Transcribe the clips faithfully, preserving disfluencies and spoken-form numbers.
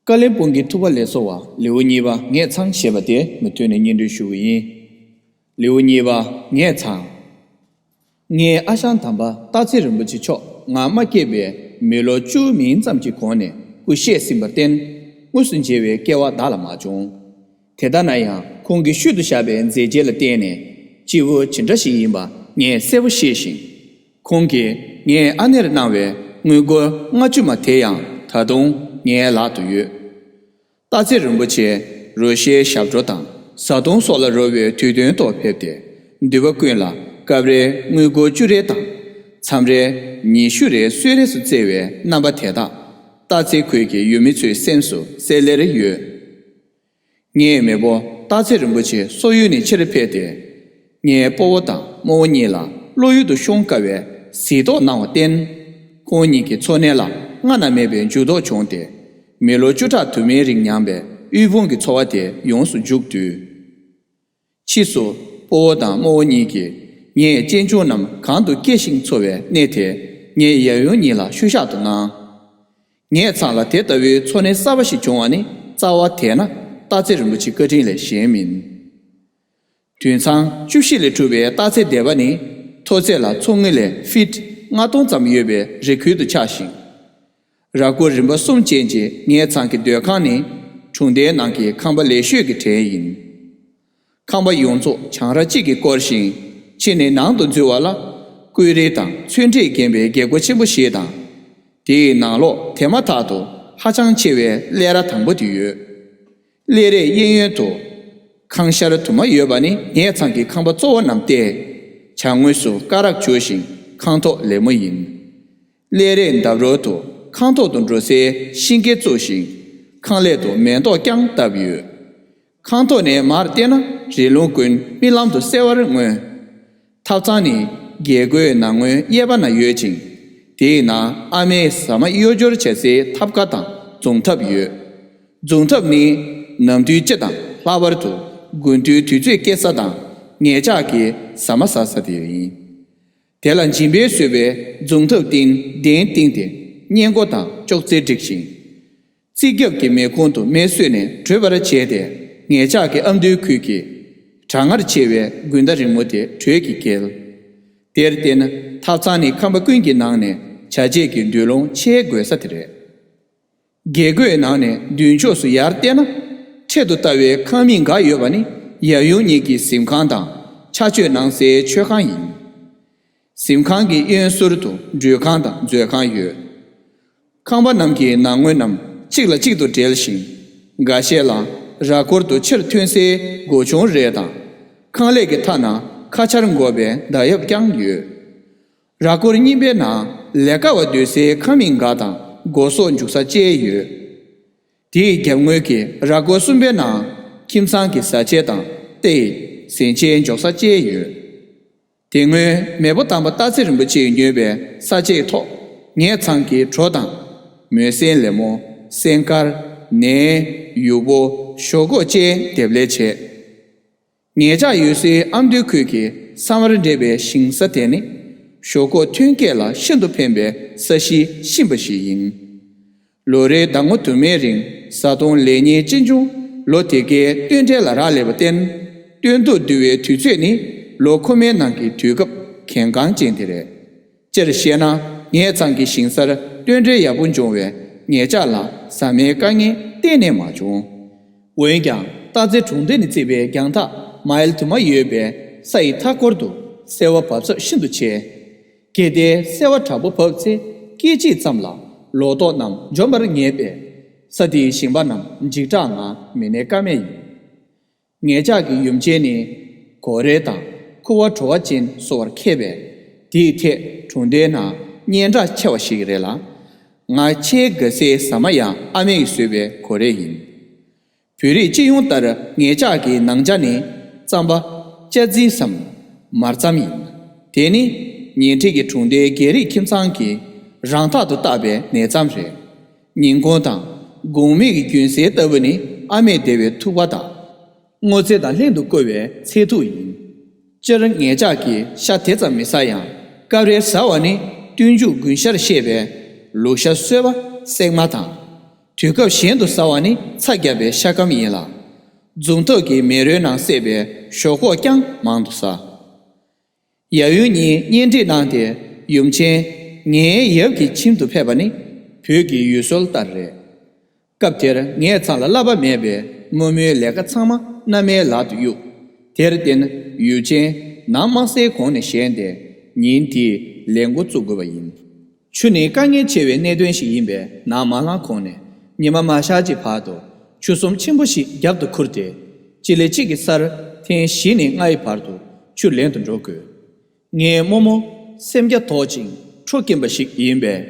ཀ་ལེ་སྤུང་གི་ཐུབ་པ་ལེགས་སོ་བ་ལེའུ་གཉིས་པ་ངས་ཚང་ཞེས་པ་དེ་མུ་མཐུད་ནས་སྙན་སྒྲོན་ཞུ་གི་ཡིན། ལེའུ་གཉིས་པ་ངས་ཚང་། ངའི་ཨ་ཞང་དམ་པ་སྟག་འཚེར་རིན་པོ་ཆེ་མཆོག་ང་མ་སྐྱེས་པའི་མི་ལོ་བཅུ་མིན་ཙམ་གྱི་གོང་ནས་སྐུ་གཤེགས་ཟིན་པར་བརྟེན། དངོས་སུ་མཇལ་བའི་སྐལ་བ་བདག་ལ་མ་བྱུང་། དེ་ལྟ་ན་ཡང་ཁོང་གི་ཤུལ་དུ་བཞག་པའི་མཛད་རྗེས་ལ་བརྟེན་ནས་སྐྱེས་བུ་ཇི་འདྲ་ཞིག་ཡིན་པ་ངས་གསལ་པོ་ཤེས་ཤིང་། ཁོང་གིས་ངའི་ཨ་ནེར་གནང་བའི་དངུལ་སྒོར་ལྔ་བཅུ་མ་དེ་ཡང་ད་དུང་ངའི་ལག་ཏུ་ཡོད། སྟག་འཚེར་རིན་པོ་ཆེ་རུ་ཤའི་ཞབས་བྲོ་དང་བཟའ་བཏུང་སོགས་ལ་རོལ་བའི་དུས་སྟོན་ཐོག་ཕེབས་ཏེ། འདུས་པ་ཀུན་ལ་སྐབས་རེ་དངུལ་སྒོར་བཅུ་རེ་དང་། མཚམས་རེ་ཉི་ཤུ་རེ་གསོལ་རས་སུ་བསྩལ་བའི་རྣམ་པ་དེ་དག་སྟག་འཚེར་ཁུལ་གྱི་ཡུལ་མི་ཚོའི་སེམས་སུ་གསལ་ལེར་ཡོད། ངའི་མེས་པོ་སྟག་འཚེར་རིན་པོ་ཆེ་སོག་ཡུལ་ནས་ཕྱིར་ཕེབས་ཏེ། ངའི་སྤོ་བོ་དང་རྨོ་བོ་གཉིས་ལ་བློ་ཡུལ་དུ་ཤོང་དཀའ་བའི་གཟིགས་རྟོག་གནང་བར་བརྟེན། ཁོང་གཉིས་ཀྱི་འཚོ་གནས་ལ་སྔ་ན་མེད་པའི་འགྱུར་ལྡོག་བྱུང་སྟེ། མི་ལོ་བཅུ་ཕྲག་དུ་མའི་རིང་མྱངས་པའི་དབུལ་ཕོངས་ཀྱི་འཚོ་བ་དེ་ཡོངས་སུ་མཇུག་བསྡུས། ཕྱིས་སུ་སྤོ་བོ་དང་རྨོ་བོ་གཉིས་ཀྱིས་ངས་གཅེན་གཅུང་རྣམས་གང་དུ་སྐྱེ་ཞིང་འཚོ་བའི་གནས་དེ་ངའི་ཡབ་ཡུམ་གཉིས་ལ་ཤུལ་བཞག་ཏུ་གནང་། ངས་ཚང་ལ་དེ་ལྟ་བུའི་འཚོ་གནས་གསར་པ་ཞིག་བྱུང་བ་ནི་རྩ་བ་དེས་ན་སྟག་འཚེར་རིན་པོ་ཆེའི་བཀའ་དྲིན་ལས་གཞན་མིན། དུད་ཚང་བཅུ་བཞི་ལས་གྲུབ་པའི་སྟག་འཚེར་སྡེ་པ་ནི་མཐོ་ཚད་ལ་མཚོ་ངོས་ལས་ཕིཊ་ལྔ་སྟོང་ཙམ་ཡོད་པའི་རི་ཁུལ་དུ་ཆགས་ཤིང་། ར་སྐོར་རིམ་པ་གསུམ་ཅན་གྱི་ངའི་ཚང་གི་སྡོད་ཁང་ནི་གྲོང་སྡེའི་ནང་གི་ཁང་པ་ལེགས་ཤོས་ཀྱི་གྲས་ཡིན། ཁང་པ་ཡོངས་རྫོགས་བྱང་ར་གཅིག་གིས་བསྐོར་ཞིང་། ཕྱི་ནས་ནང་དུ་འཛུལ་བ་ལ་ཀུ་རེ་དང་ཚོན་ཁྲིས་བརྒྱན་པའི་རྒྱལ་སྒོ་ཆེན་པོ་ཞིག་དང་། དེའི་ནང་ལོགས་དེ་མ་ཐག་ཏུ་ཧ་ཅང་ཆེ་བའི་ཀླད་ར་དང་པོ་དེ་ཡོད། ཀླད་རའི་གཡས་གཡོན་དུ་ཁང་ཤར་དུ་མ་ཡོད་པ་ནི་ངའི་ཚང་གི་ཁང་པ་གཙོ་བོ་རྣམས་ཏེ། བྱང་ངོས་སུ་སྐ་རགས་བྱུགས་ཤིང་ཁང་ཐོག་ལེབ་མོ་ཡིན། ཀླད་རའི་འདབས་རོལ་དུ་ཁང་ཐོག་ཏུ་འགྲོ་སའི་ཤིང་སྐས་བཙུགས་ཤིང་། ཁང་ཀླད་དུ་མེ་ཏོག་ཀྱང་བཏབ་ཡོད། ཁང་ཐོག་ནས་མར་བལྟས་ན་རི་ལུང་ཀུན་རྨི་ལམ་དུ་གསལ་བར་མངོན། ཐབ་ཚང་ནི་རྒྱལ་སྒོའི་ནང་ངོས་གཡས་པ་ན་ཡོད་ཅིང་། དེའི་ནང་ཨ་མའི་ཟ་མ་གཡོ་སྦྱོར་བྱ་སའི་ཐབ་ཀ་དང་རྫོང་ཐབ་ཡོད། རྫོང་ཐབ་ནི་ནམ་དུས་སྤྱི་དང་ལྷག་པར་དུ་དགུན་དུས་དུས་ཚོད་སྐྱེལ་ས་དང་ངེད་ཅག་གི་ཟ་མ་ཟ་ས་དེ་ཡིན། དེ་ལ་འཇིམ་པས་བཟོས་པའི་རྫོང་ཐབ་སྟེང་གདན་བཏིང་སྟེ་སྔས་མགོ་དང་ཅོག་ཙེ་བསྒྲིགས་ཤིང་། རྩིག་རྒྱབ་ཀྱི་མེ་ཁུང་དུ་མེ་གསོས་ནས་དྲོས་པར་བྱས་ཏེ་ངེད་ཅག་གི་ཨ་མདོའི་ཁུལ་གྱི་གྲང་ངར་ཆེ་བའི་དགུན་ཟླ་རིང་མོ་དེ་དྲོད་ཀྱིས་འགེལ། དེར་བརྟེན་ཐབ་ཚང་ནི་ཁང་པ་ཀུན་གྱི་ནང་ནས་བྱ་བྱེད་ཀྱི་འདུལ་ལོང་ཆེས་དགོས་ས་དེ་རེད། རྒྱལ་སྒོའི་ནང་ནས་མདུན་ཕྱོགས་སུ་ཡར་བལྟས་ན། འཕྲེད་དུ་ལྟ་བའི་ཁང་མིག་འགའ་ཡོད་པ་ནི་ཡབ་ཡུམ་གཉིས་ཀྱི་གཟིམ་ཁང་དང་ཕྱག་མཆོད་གནང་སའི་མཆོད་ཁང་ཡིན། གཟིམ་ཁང་གི་གཡོན་ཟུར་དུ་མགྲོན་ཁང་དང་མཛོད་ཁང་ཡོད། ཁང་པ་རྣམས་ཀྱི་ནང་ངོས་རྣམས་གཅིག་ལ་གཅིག་ཏུ་འབྲེལ་ཞིང་། འགའ་ཤས་ལ་ར་སྐོར་དུ་ཕྱིར་ཐོན་སའི་སྒོ་ཆུང་རེ་དང་། ཁང་ཀླད་ཀྱི་མཐའ་ན་ཁ་ཆར་འགོག་པའི་མདའ་ཡབ་ཀྱང་ཡོད། ར་སྐོར་གཉིས་པའི་ནང་ལས་ཀ་བ་སྡོད་སའི་ཁང་མིག་འགའ་དང་སྒོ་ཟོག་འཇུག་ས་བཅས་ཡོད། དེའི་རྒྱབ་ངོས་ཀྱི་ར་སྐོར་གསུམ་པའི་ནང་ཁྱིམ་ཚང་གི་བཟའ་ཆས་དང་ཏེའི་གཟན་ཆས་འཇོག་ས་བཅས་ཡོད། དེ་སྔོན་མེས་པོ་དམ་པ་སྟག་འཚེར་རིན་པོ་ཆེས་ཉོས་པའི་ས་དཔྱད་ཐོག་ངེད་ཚང་གི་གྲོ་དང་། མོན་སྲན་ལེབ་མོ། སྲན་དཀར། ནས། ཡུག་པོ། ཞོག་ཁོག་བཅས་འདེབས་ལས་བྱས། ངེད་ཅག་ཡོད་སའི་ཨ་མདོའི་ཁུལ་གྱི་ས་དམར་འདྲེས་པའི་ཞིང་ས་དེ་ནི་ཞོག་ཁོག་ཐོན་སྐྱེད་ལ་ཤིན་ཏུ་ཕན་པའི་ས་གཞི་གཤིན་པ་ཞིག་ཡིན། ལོ་རེའི་ཟླ་ངོ་དུ་མའི་རིང་བཟའ་བཏུང་ལེགས་ཉེས་ཅི་འབྱུང་ལོ་དེ་གའི་སྟོན་འབྲས་ལ་རག་ལས་པར་བརྟེན། སྟོན་ཐོག་བསྡུ་བའི་དུས་ཚོད་ནི་ལོ་ཁོ་མའི་ནང་གི་དུས་སྐབས་གལ་འགངས་ཅན་དེ་རེད། སྤྱིར་བཤད་ན་ངེད་ཚང་གི་ཞིང་སར་སྟོན་འབྲས་ཡག་པོ་འབྱུང་བས་ངེད་ཅག་ལ་ཟ་མའི་དཀའ་ངལ་གཏན་ནས་མ་བྱུང་། འོན་ཀྱང་སྟག་རྩེ་གྲོང་སྡེ་ནས་བརྩིས་པའི་རྒྱང་ཐག་མ་ཨེལ་དུ་མ་ཡོད་པའི་ས་ཡི་མཐའ་སྐོར་དུ་སེར་བ་བབས་ཚབས་ཤིན་ཏུ་ཆེ། གལ་ཏེ་སེར་བ་དྲག་པོ་བབས་ཚེ་སྐད་ཅིག་ཙམ་ལ་ལོ་ཏོག་རྣམས་འཇོམས་པར་ངེས་པས། ས་དེའི་ཞིང་པ་རྣམས་འཇིགས་སྐྲག་ངང་མི་གནས་ཀ་མེད་ཡིན། ངེད་ཅག་གི་ཡུམ་ཆེན་ནི་གོ་རེ་དང་ཁུ་བ་བྲོ་བ་ཅན་གསོ་བར་མཁས་པས། དེའི་ཐད་གྲོང་སྡེའི་ནང་སྙན་གྲགས་ཆེ་བ་ཞིག་རེད་ལ། ང་ཆེས་དགའ་སའི་ཟ་མ་ཡང་ཨ་མས་བཟོས་པའི་གོ་རེ་ཡིན། བོད་རིགས་སྤྱི་ཡོངས་ལྟར་ངེད་ཅག་གི་ནང་ཇ་ནི་རྩམ་པ། ཅ་ཛི་སམ། མར་རྩམ་ཡིན། དེ་ནི་ཉེ་འཁྲིས་ཀྱི་གྲོང་སྡེའི་རྒྱལ་རིགས་ཁྱིམ་ཚང་གིས་རང་ཐག་ཏུ་བཏགས་པའི་ནས་རྩམ་རེད། ཉིན་གུང་དང་དགོང་མོའི་གི་རྒྱུན་སེལ་ལྟ་བུ་ནི་ཨ་མས་བདེ་བའི་ཐུག་པ་དང་། སྔོ་ཚལ་དང་ལྷན་དུ་བསྐོལ་བའི་ཚལ་ཐུག་ཡིན། སྤྱིར་ངེད་ཅག་གིས་ཤ་དེ་ཙམ་མི་ཟ་ཡང་སྐབས་རེ་ཟ་བ་ནི་སྟོན་མཇུག་དགུན་ཤར་བཤད་པའི་ལུག་ཤ་སོས་པ་སྲེག་མ་དང་། དུས་སྐབས་གཞན་དུ་ཟ་བ་ནི་ཚ་རྒྱབ་པའི་ཤ་སྐམ་ཡིན་ལ། འཛུམ་ཐོག་གི་མེ་རོའི་ནང་བསྲེགས་པའི་ཞོག་ཁོག་ཀྱང་མང་དུ་ཟ། ཡབ་ཡུམ་གཉིས་གཉེན་སྒྲིག་གནང་སྟེ། ཡུམ་ཆེན་ངའི་ཡབ་ཀྱི་ཁྱིམ་དུ་ཕེབས་པ་ནི་བོད་ཀྱི་ཡུལ་སྲོལ་ལྟར་རེད། སྐབས་དེར་ངས་ཚང་ལ་བསླབ་པ་མེད་པས་རྨོ་མོའི་ལས་ཀ་ཚང་མ་མནའ་མའི་ལག་ཏུ་གཡུགས། དེར་བརྟེན་ཡུམ་ཆེན་ནངས་དམག་སའི་གོང་ནས་བཞེངས་ཏེ་ཉིན་དེའི་ལས་འགོ་བཙུགས་དགོས་པ་ཡིན། ཆུ་ནི་དཀའ་ངལ་ཆེ་བའི་གནད་དོན་ཞིག་ཡིན་པས། ནངས་མ་ལངས་གོང་ནས་ཉི་མ་མ་ཤར་གྱི་བར་དུ་ཆུ་ཟོམ་ཆེན་པོ་ཞིག་རྒྱབ་ཏུ་ཁུར་ཏེ། སྤྱི་ལེ་གཅིག་གི་སར་ཐེངས་བཞི་ནས་ལྔའི་བར་དུ་ཆུ་ལེན་དུ་འགྲོ་དགོས། ངའི་རྨོ་མོ་སེམས་རྒྱ་དོག་ཅིང་ཁྲོ་སྐྱེན་པ་ཞིག་ཡིན་པས།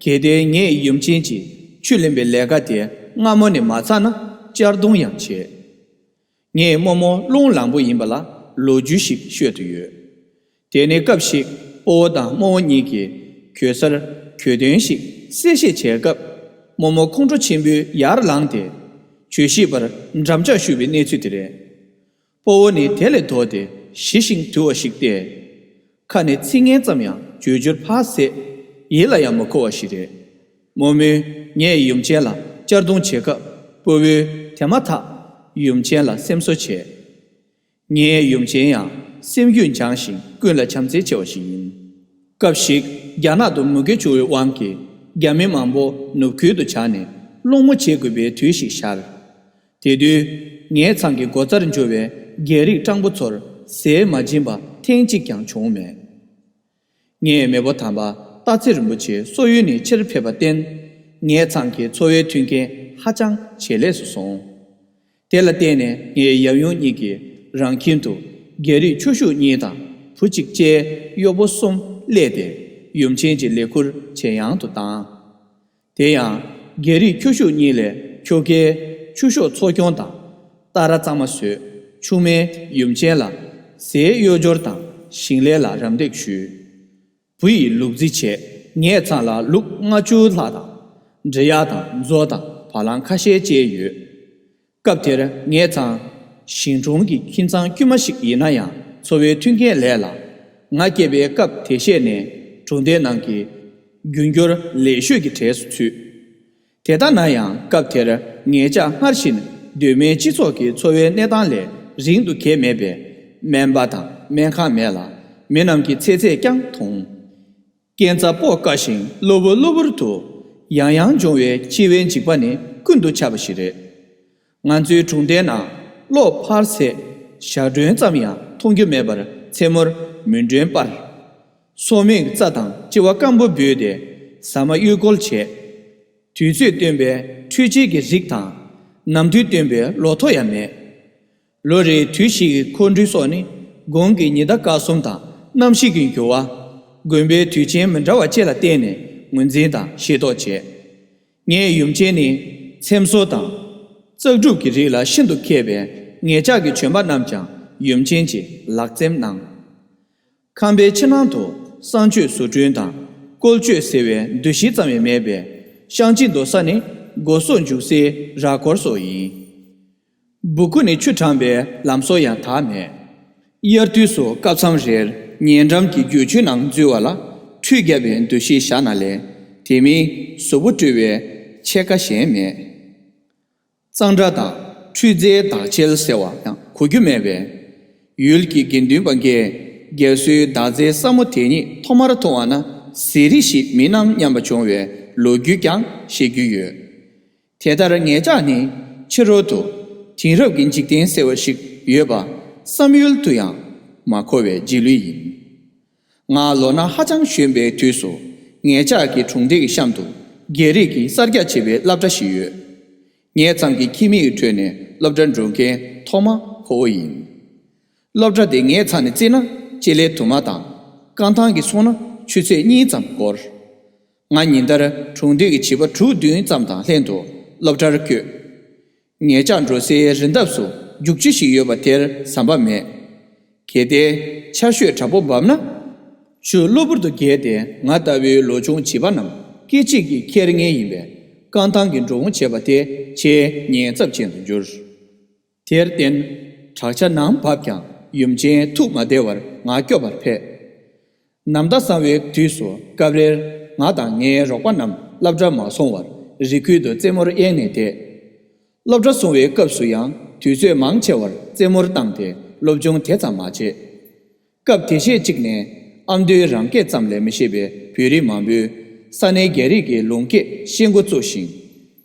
གལ་ཏེ་ངས་ཡུམ་ཆེན་གྱི་ཆུ་ལེན་པའི་ལས་ཀ་དེ་སྔ་མོ་ནས་མ་ཚར་ན་གཅར་རྡུང་ཡང་བྱེད། ངའི་རྨོ་མོ་རླུང་ལངས་པོ་ཡིན་པ་ལ་ལོ་རྒྱུས་ཤིག་ཤོད་དུ་ཡོད། དེ་ནི་སྐབས་ཤིག་སྤོ་བོ་དང་རྨོ་བོ་གཉིས་ཀྱིས་གྱོད་སར་གྱོད་དོན་ཞིག་གསལ་བཤད་བྱས་སྐབས། རྨོ་མོ་ཁོང་ཁྲོ་ཆེན་པོས་ཡར་ལངས་ཏེ་གྱོད་བཤད་པར་འགྲམ་ལྕག་གཞུས་པའི་གནས་ཚུལ་དེ་རེད། སྤོ་བོ་ནི་དེ་ལས་ལྡོག་སྟེ་ཞི་ཞིང་དུལ་བ་ཞིག་སྟེ། ཁ་ནས་ཚིག་ངན་ཙམ་ཡང་བརྗོད་རྒྱུར་ཕར་ཟད། ཡིད་ལ་ཡང་མི་འཁོར་བ་ཞིག་རེད། རྨོ་མོས་ངས་ཡུམ་ཆེན་ལ་གཅར་རྡུང་བྱེད་སྐབས་སྤོ་བོས་དེ་མ་ཐག་ཡུམ་ཆེན་ལ་སེམས་གསོ་བྱས། ངའི་ཡུམ་ཆེན་ཡང་སེམས་རྒྱུད་འཇམ་ཞིང་ཀུན་ལ་བྱམས་བརྩེ་ཆེ་བ་ཞིག་ཡིན། སྐབས་ཤིག་རྒྱ་ནག་ཏུ་མུ་གེ་བྱུང་བའི་དབང་གིས་རྒྱ་མི་མང་པོ་ནུབ་ཁུལ་དུ་བྱ་ནས་སློང་མོ་བྱེད་དགོས་པའི་དུས་ཤིག་ཤར། དེ་དུས་ངའི་ཚང་གི་སྒོ་རྩར་འབྱོར་བའི་རྒྱ་རིགས་སྤྲང་པོ་ཚོར་ཟས་མ་སྦྱིན་པ་ཐེངས་གཅིག་ཀྱང་བྱུང་མེད། ངའི་མེས་པོ་དམ་པ་སྟག་འཚེར་རིན་པོ་ཆེ་སོག་ཡུལ་ནས་ཕྱིར་ཕེབས་པར་བརྟེན། ངའི་ཚང་གི་འཚོ་བའི་མཐུན་རྐྱེན་ཧ་ཅང་ཇེ་ལེགས་སུ་སོང་། དེ་ལ་བརྟེན་ནས་ངའི་ཡབ་ཡུམ་གཉིས་ཀྱིས་རང་ཁྱིམ་དུ་རྒྱ་རིགས་ཁྱོ་ཤུག་གཉིས་དང་བུ་གཅིག་བཅས་གཡོག་པོ་གསུམ་གླས་ཏེ། ཡུམ་ཆེན་གྱི་ལས་ཁུར་ཇེ་ཡང་དུ་བཏང་། དེ་ཡང་རྒྱ་རིགས་ཁྱོ་ཤུག་གཉིས་ལས་ཁྱོ་གའི་ཆུ་ཤོག་འཚོ་སྐྱོང་དང་། རྟ་ར་གཙང་མ་བཟོས། ཆུང་མས་ཡུམ་ཆེན་ལ་ཟས་གཡོས་སྦྱོར་དང་ཞིང་ལས་ལ་རམ་འདེགས་ཞུས། བུ་ཡིས་ལུག་རྫི་བྱས། ངའི་ཚང་ལ་ལུག་ལྔ་བཅུ་ལྷག་དང་། འབྲི་གཡག་དང་མཛོ་དང་བ་ལང་ཁ་ཤས་བཅས་ཡོད། སྐབས་དེར་ངའི་ཚང་ཞིང་གྲོང་གི་ཁྱིམ་ཚང་དཀྱུས་མ་ཞིག་ཡིན་ན་ཡང་། འཚོ་བའི་མཐུན་རྐྱེན་ལས་ལ། ང་སྐྱེས་པའི་སྐབས་དེ་ཤེད་ནས་གྲོང་སྡེ་ནང་གི་རྒྱུ་འབྱོར་ལེགས་ཤོས་ཀྱི་གྲས་སུ་ཚུད། དེ་ལྟ་ན་ཡང་སྐབས་དེར་ངེད་ཅག་སྔར་བཞིན་གདོད་མའི་སྤྱི་ཚོགས་ཀྱི་འཚོ་བའི་གནས་སྟངས་ལས་རིང་དུ་གྱེས་མེད་པས། སྨན་པ་དང་སྨན་ཁང་མེད་ལ། མི་རྣམས་ཀྱི་ཚེ་ཚད་ཀྱང་ཐུང་། རྐྱེན་རྩ་སྤོ་དཀའ་ཞིང་གློ་བུར་གློ་བུར་དུ་ཡང་ཡང་འབྱུང་བའི་འཆི་བའི་འཇིགས་པ་ནི་ཀུན་ཏུ་ཁྱབ་པ་ཞིག་རེད། ང་ཚོའི་གྲོང་སྡེའི་ནང་གློག་ཕར་ཟད། ཞག་སྒྲོན་ཙམ་ཡང་མཐོང་རྒྱུ་མེད་པར་མཚན་མོར་མུན་སྒྲོན་སྤར། སོག་མོའི་རྩྭ་དང་ལྕི་བ་སྐམ་པོ་འབུས་ཏེ་ཟ་མ་གཡུག་བཀོལ་བྱས། དུས་ཚོད་བཏོན་པའི་འཕྲུལ་ཆས་ཀྱི་རིགས་དང་། ནམ་དུས་བཏོན་པའི་ལོ་ཐོ་ཡང་མེད། ལོ་རེའི་དུས་བཞི་ཡི་འཁོར་འགྲུལ་སོགས་ནི་དགུང་གི་ཉི་ཟླ་སྐར་གསུམ་དང་གནམ་གཤིས་ཀྱི་འགྱུར་བ། དགོན་པའི་དུས་ཆེན་མི་འདྲ་བ་བཅས་ལ་བརྟེན་ནས་ངོས་འཛིན་དང་ཤེས་རྟོགས་བྱས། ངའི་ཡུམ་ཆེན་ནི་ཚེམ་བཟོ་དང་། བཙག་འབྲུག་གི་རིགས་ལ་ཤིན་ཏུ་མཁས་པས། ངེད་ཅག་གི་བྱོན་པ་རྣམས་ཀྱང་ཡུམ་ཆེན་གྱིས་ལག་འཚེམ་གནང་། ཁང་པའི་ཕྱི་ནང་དུ་གསང་སྤྱོད་བཟོ་སྐྲུན་དང་བཀོལ་སྤྱོད་ཟེར་བའི་འདུ་ཤེས་ཙམ་ཡང་མེད་པས། བཤང་གཅི་འདོར་ས་ནི་སྒོ་ཟོག་འཇུག་སའི་ར་སྐོར་སོགས་ཡིན། སྦུ་གུ་ནས་ཆུ་དྲངས་པའི་ལམ་བཟོ་ཡང་དག་མེད། དབྱར་དུས་སུ་སྐབས་མཚམས་རེར་ཉེ་འགྲམ་གྱི་རྒྱུག་ཆུའི་ནང་འཛུལ་བ་ལ་ཁྲུས་བརྒྱབ་པའི་འདུ་ཤེས་བཞག་ན་ལས། དེ་མིན་གཟུགས་པོ་བཀྲུ་བའི་ཕྱེད་ཀ་གཞན་མེད། གཙང་སྦྲ་དང་ཁྲུས་རྫས་དག་ཆེལ་ཟེར་བ་ཡང་གོ་རྒྱུ་མེད་པས། ཡུལ་གྱི་དགེ་འདུན་པ་འགས་རྒྱལ་སྲོལ་དག་རྫས་སྲབ་མོ་དེ་ཉིད་ཐོག་མར་མཐོང་བ་ན་ཟས་རིགས་ཤིག་མིན་ནམ་སྙམ་པ་བྱུང་བའི་ལོ་རྒྱུས་ཀྱང་བཤད་རྒྱུ་ཡོད། དེ་ལྟར་ངེད་ཅག་ནི་ཕྱི་རོལ་དུ་དེང་རབས་ཀྱི་འཇིག་རྟེན་ཟེར་བ་ཞིག་ཡོད་པ་བསམ་ཡུལ་དུ་ཡང་མ་འཁོར་བའི་རྗེས་ལུས་ཡིན། ང་ལོ་ན་ཧ་ཅང་གཞོན་པའི་དུས་སུ་ངེད་ཅག་གི་གྲོང་སྡེ་གི་གཤམ་དུ་རྒྱ་རིགས་ཀྱིས་གསར་རྒྱག་བྱས་པའི་སློབ་གྲྭ་ཞིག་ཡོད། ངེད་ཚང་གི་ཁྱིམ་མི་ཡི་ཁྲོད་ནས་སློབ་གྲྭར་འགྲོ་མཁན་ཐོག་མ་ཁོ་བོ་ཡིན། སློབ་གྲྭ་དེ་ངེད་ཚང་ནས་བརྩིས་ན་སྤྱི་ལེ་དུ་མ་དང་། རྐང་ཐང་གིས་སོང་ན་ཆུ་ཚོད་གཉིས་ཙམ་འགོར། ང་ཉིན་ལྟར་གྲོང་སྡེ་གི་བྱིས་པ་དྲུག་བདུན་ཙམ་དང་ལྷན་དུ་སློབ་གྲྭར་བསྐྱོད། ངེད་ཅག་འགྲོ་སའི་རི་འདབས་སུ་རྒྱུག་ཆུ་ཞིག་ཡོད་པ་དེར་ཟམ་པ་མེད། གལ་ཏེ་ཆར་ཞོད་དྲག་པོ་བབས་ན། ཆུ་གློ་བུར་དུ་རྒྱས་ཏེ་ང་ལྟ་བུའི་ལོ་ཆུང་བྱིས་པ་རྣམས་སྐད་ཅིག་གིས་འཁྱེར་ངེས་ཡིན་པས། རྐང་ཐང་གིས་འགྲོ་འོང་བྱེད་པ་དེ་ཆེས་ཉེན་ཚབས་ཅན་དུ་གྱུར། དེར་བརྟེན། དྲག་ཆར་ནམ་བབས་ཀྱང་ཡུམ་ཆེན་ཐུགས་མ་བདེ་བར་ང་སྐྱོབ་པར་ཕེབས། ནམ་ཟླ་གསང་བའི་དུས་སུ་སྐབས་རེར་ང་དང་ངའི་རོགས་པ་རྣམས་སློབ་གྲྭར་མ་སོང་བར་ རི་ཁུལ་དུ་རྩེད་མོར་གཡེང་ནས་བསྡད། སློབ་གྲྭ་སོང་བའི་སྐབས་སུ་ཡང་དུས་ཚོད་མང་ཆེ་བར་རྩེད་མོར་བཏང་སྟེ་སློབ་སྦྱོང་དེ་ཙམ་མ་བྱས། སྐབས་དེ་ཤེད་ཅིག་ནས་ཨ་མདོའི་རང་སྐད་ཙམ་ལས་མི་ཤེས་པའི་བོད་རིགས་མང་པོས་ས་གནས་རྒྱ་རིགས་ཀྱི་ལུང་སྐད་ཤེས་འགོ་བཙུགས་ཤིང་།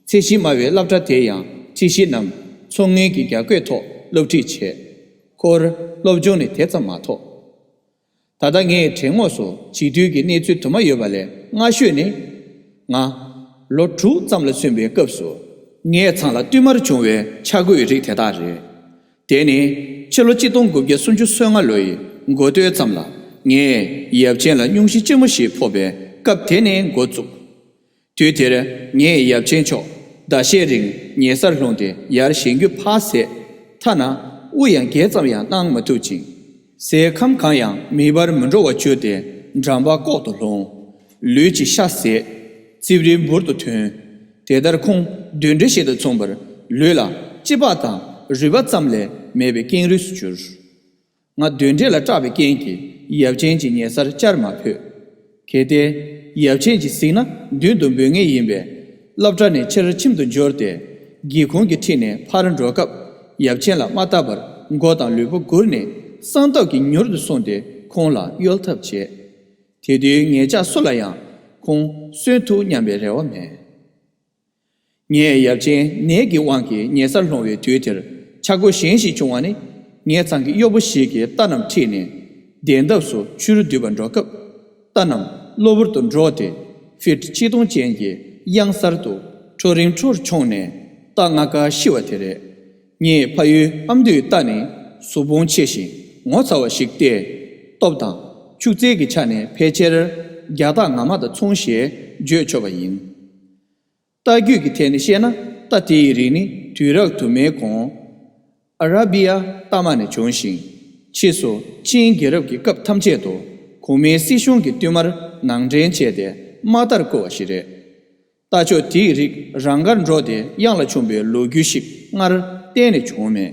ཚད་གཞི་དམའ་བའི་སློབ་གྲྭ་དེ་ཡང་ཁྲིད་གཞི་རྣམས་མཚོ་སྔོན་གྱི་རྒྱ་སྐད་ཐོག་སློབ་ཁྲིད་བྱས། ཁོར་སློབ་སྦྱོང་ནི་དེ་ཙམ་མ་ཐོགས། ད་ལྟ་ངའི་དྲན་ངོགས་སུ་བྱིས་དུས་ཀྱི་གནས་ཚུལ་དུ་མ་ཡོད་པ་ལས་སྔ་ཤོས་ནི། ང་ལོ་དྲུག་ཙམ་ལ་སོན་པའི་སྐབས་སུ་ངའི་ཚང་ལ་བསྟུད་མར་བྱུང་བའི་ཆག་སྒོའི་རིགས་དེ་དག་རེད། དེ་ནི་ཕྱི་ལོ་གཅིག་སྟོང་དགུ་བརྒྱ་སུམ་ཅུ་སོ་ལྔ་ལོའི་འགོ་སྟོད་ཙམ་ལ་ངས་ཡབ་ཆེན་ལ་སྙུང་གཞི་ལྕི་མོ་ཞིག་ཕོག་པའི་སྐབས་དེ་ནས་འགོ་བཙུགས། དུས་དེར་ངས་ཡབ་ཆེན་མཆོག་ཟླ་ཤས་རིང་ཉལ་སར་ལྷུང་སྟེ་ཡར་བཞེངས་རྒྱུ་ཕར་ཟད། ཐ་ན་དབུ་ཡང་བརྒྱད་ཙམ་ཡང་གནང་མ་ཐུབ་ཅིང་། ཟས་ཁམ་གང་ཡང་མེ་འབར་མི་འགྲོ་བར་གྱུར་ཏེ་འགྲམ་པ་ལྐོག་ཏུ་ལྷུང་། ལུས་ཀྱི་ཤ་ཟད། རྩིབ་རིལ་འབུར་དུ་ཐོན། དེ་ལྟར་ཁོང་གདོན་འདྲེ་ཞིག་དང་མཚུངས་པར་ལུས་ལ་ལྕི་བ་དང་རུས་པ་ཙམ་ལས་མེད་པའི་ཀེང་རུས་སུ་གྱུར། ང་གདོན་འདྲེ་ལ་སྐྲག་པའི་རྐྱེན་གྱིས་ཡབ་ཆེན་གྱི་ཉལ་སར་བཅར་མ་ཕོད། གལ་ཏེ་ཡབ་ཆེན་གྱིས་གཟིགས་ན་མདུན་དུ་འབོད་ངེས་ཡིན་པས། སློབ་གྲྭ་ནས་ཕྱིར་ཁྱིམ་དུ་འབྱོར་ཏེ། སྒེའུ་ཁུང་གི་འཁྲིས་ནས་ཕར་འགྲོ་སྐབས་ཡབ་ཆེན་ལ་མ་བལྟ་བར་མགོ་དང་ལུས་པོ་སྒུར་ནས་གསང་སྟབས་ཀྱིས་མྱུར་དུ་སོང་སྟེ་ཁོང་ལ་གཡོལ་ཐབས་བྱས། དེ་དུས་ངེད་ཅག་སུ་ལ་ཡང་ཁོང་གསོན་ཐུབ་སྙམ་པའི་རེ་བ་མེད། ངས་ཡབ་ཆེན་ནད་ཀྱི་དབང་གིས་ཉལ་སར་ལྷུང་བའི་དུས་དེར་ཆག་སྒོ་གཞན་ཞིག་བྱུང་བ་ནི། ངེད་ཚང་གི་གཡོག་པོ་ཞིག་གིས་རྟ་རྣམས་ཁྲིད་ནས་གདན་འདབས་སུ་ཆུར་བསྡུ་བར་འགྲོ་སྐབས། རྟ་རྣམས་གློ་བུར་དུ་འདྲོགས་ཏེ་ཕིཊ་ཆིག་སྟོང་ཅན་གྱི་གཡང་གཟར་དུ་ཁྲོ་རིམ་ཁྲོར་མཆོངས་ནས་རྟ་ལྔ་ཀ་ཤི་བ་དེ་རེད། ངས་ཕ་ཡུལ་ཨ་མདོའི་རྟ་ནི་གཟུགས་ཕུང་ཆེ་ཞིང་ངོ་མཚར་བ་ཞིག་སྟེ། སྟོབས་དང་ཕྱུགས་རྩལ་གྱི་ཆ་ནས་ཕལ་ཆེར་རྒྱ་སྟག་ངར་མ་དང་མཚུངས་ཞེས་བརྗོད་ཆོག་པ་ཡིན། རྟ་རྒྱུད་ཀྱི་ཐད་ནས་བཤད་ན་རྟ་དེ་ཡི་རིགས་ནི་དུས་རབས་དུ་མའི་གོང་། ཨ་ར་བི་ཡ་རྟ་དམག་ནས་བྱུང་ཞིང་། ཕྱིས་སུ་ཆིང་རྒྱལ་རབས་ཀྱི་སྐབས་ཐམས་ཅད་དུ་གོང་མའི་སྲིད་གཞུང་གིས་བསྟུད་མར་ནང་འདྲེན་བྱས་ཏེ་དམག་རྟར་བསྐུར་བ་ཞིག་རེད། རྟ་མཆོག་དེའི་རིགས་རང་དགར་འགྲོ་སྟེ་གཡང་ལ་མཆོངས་པའི་ལོ་རྒྱུས་ཤིག་སྔར་གཏན་ནས་བྱུང་མེད།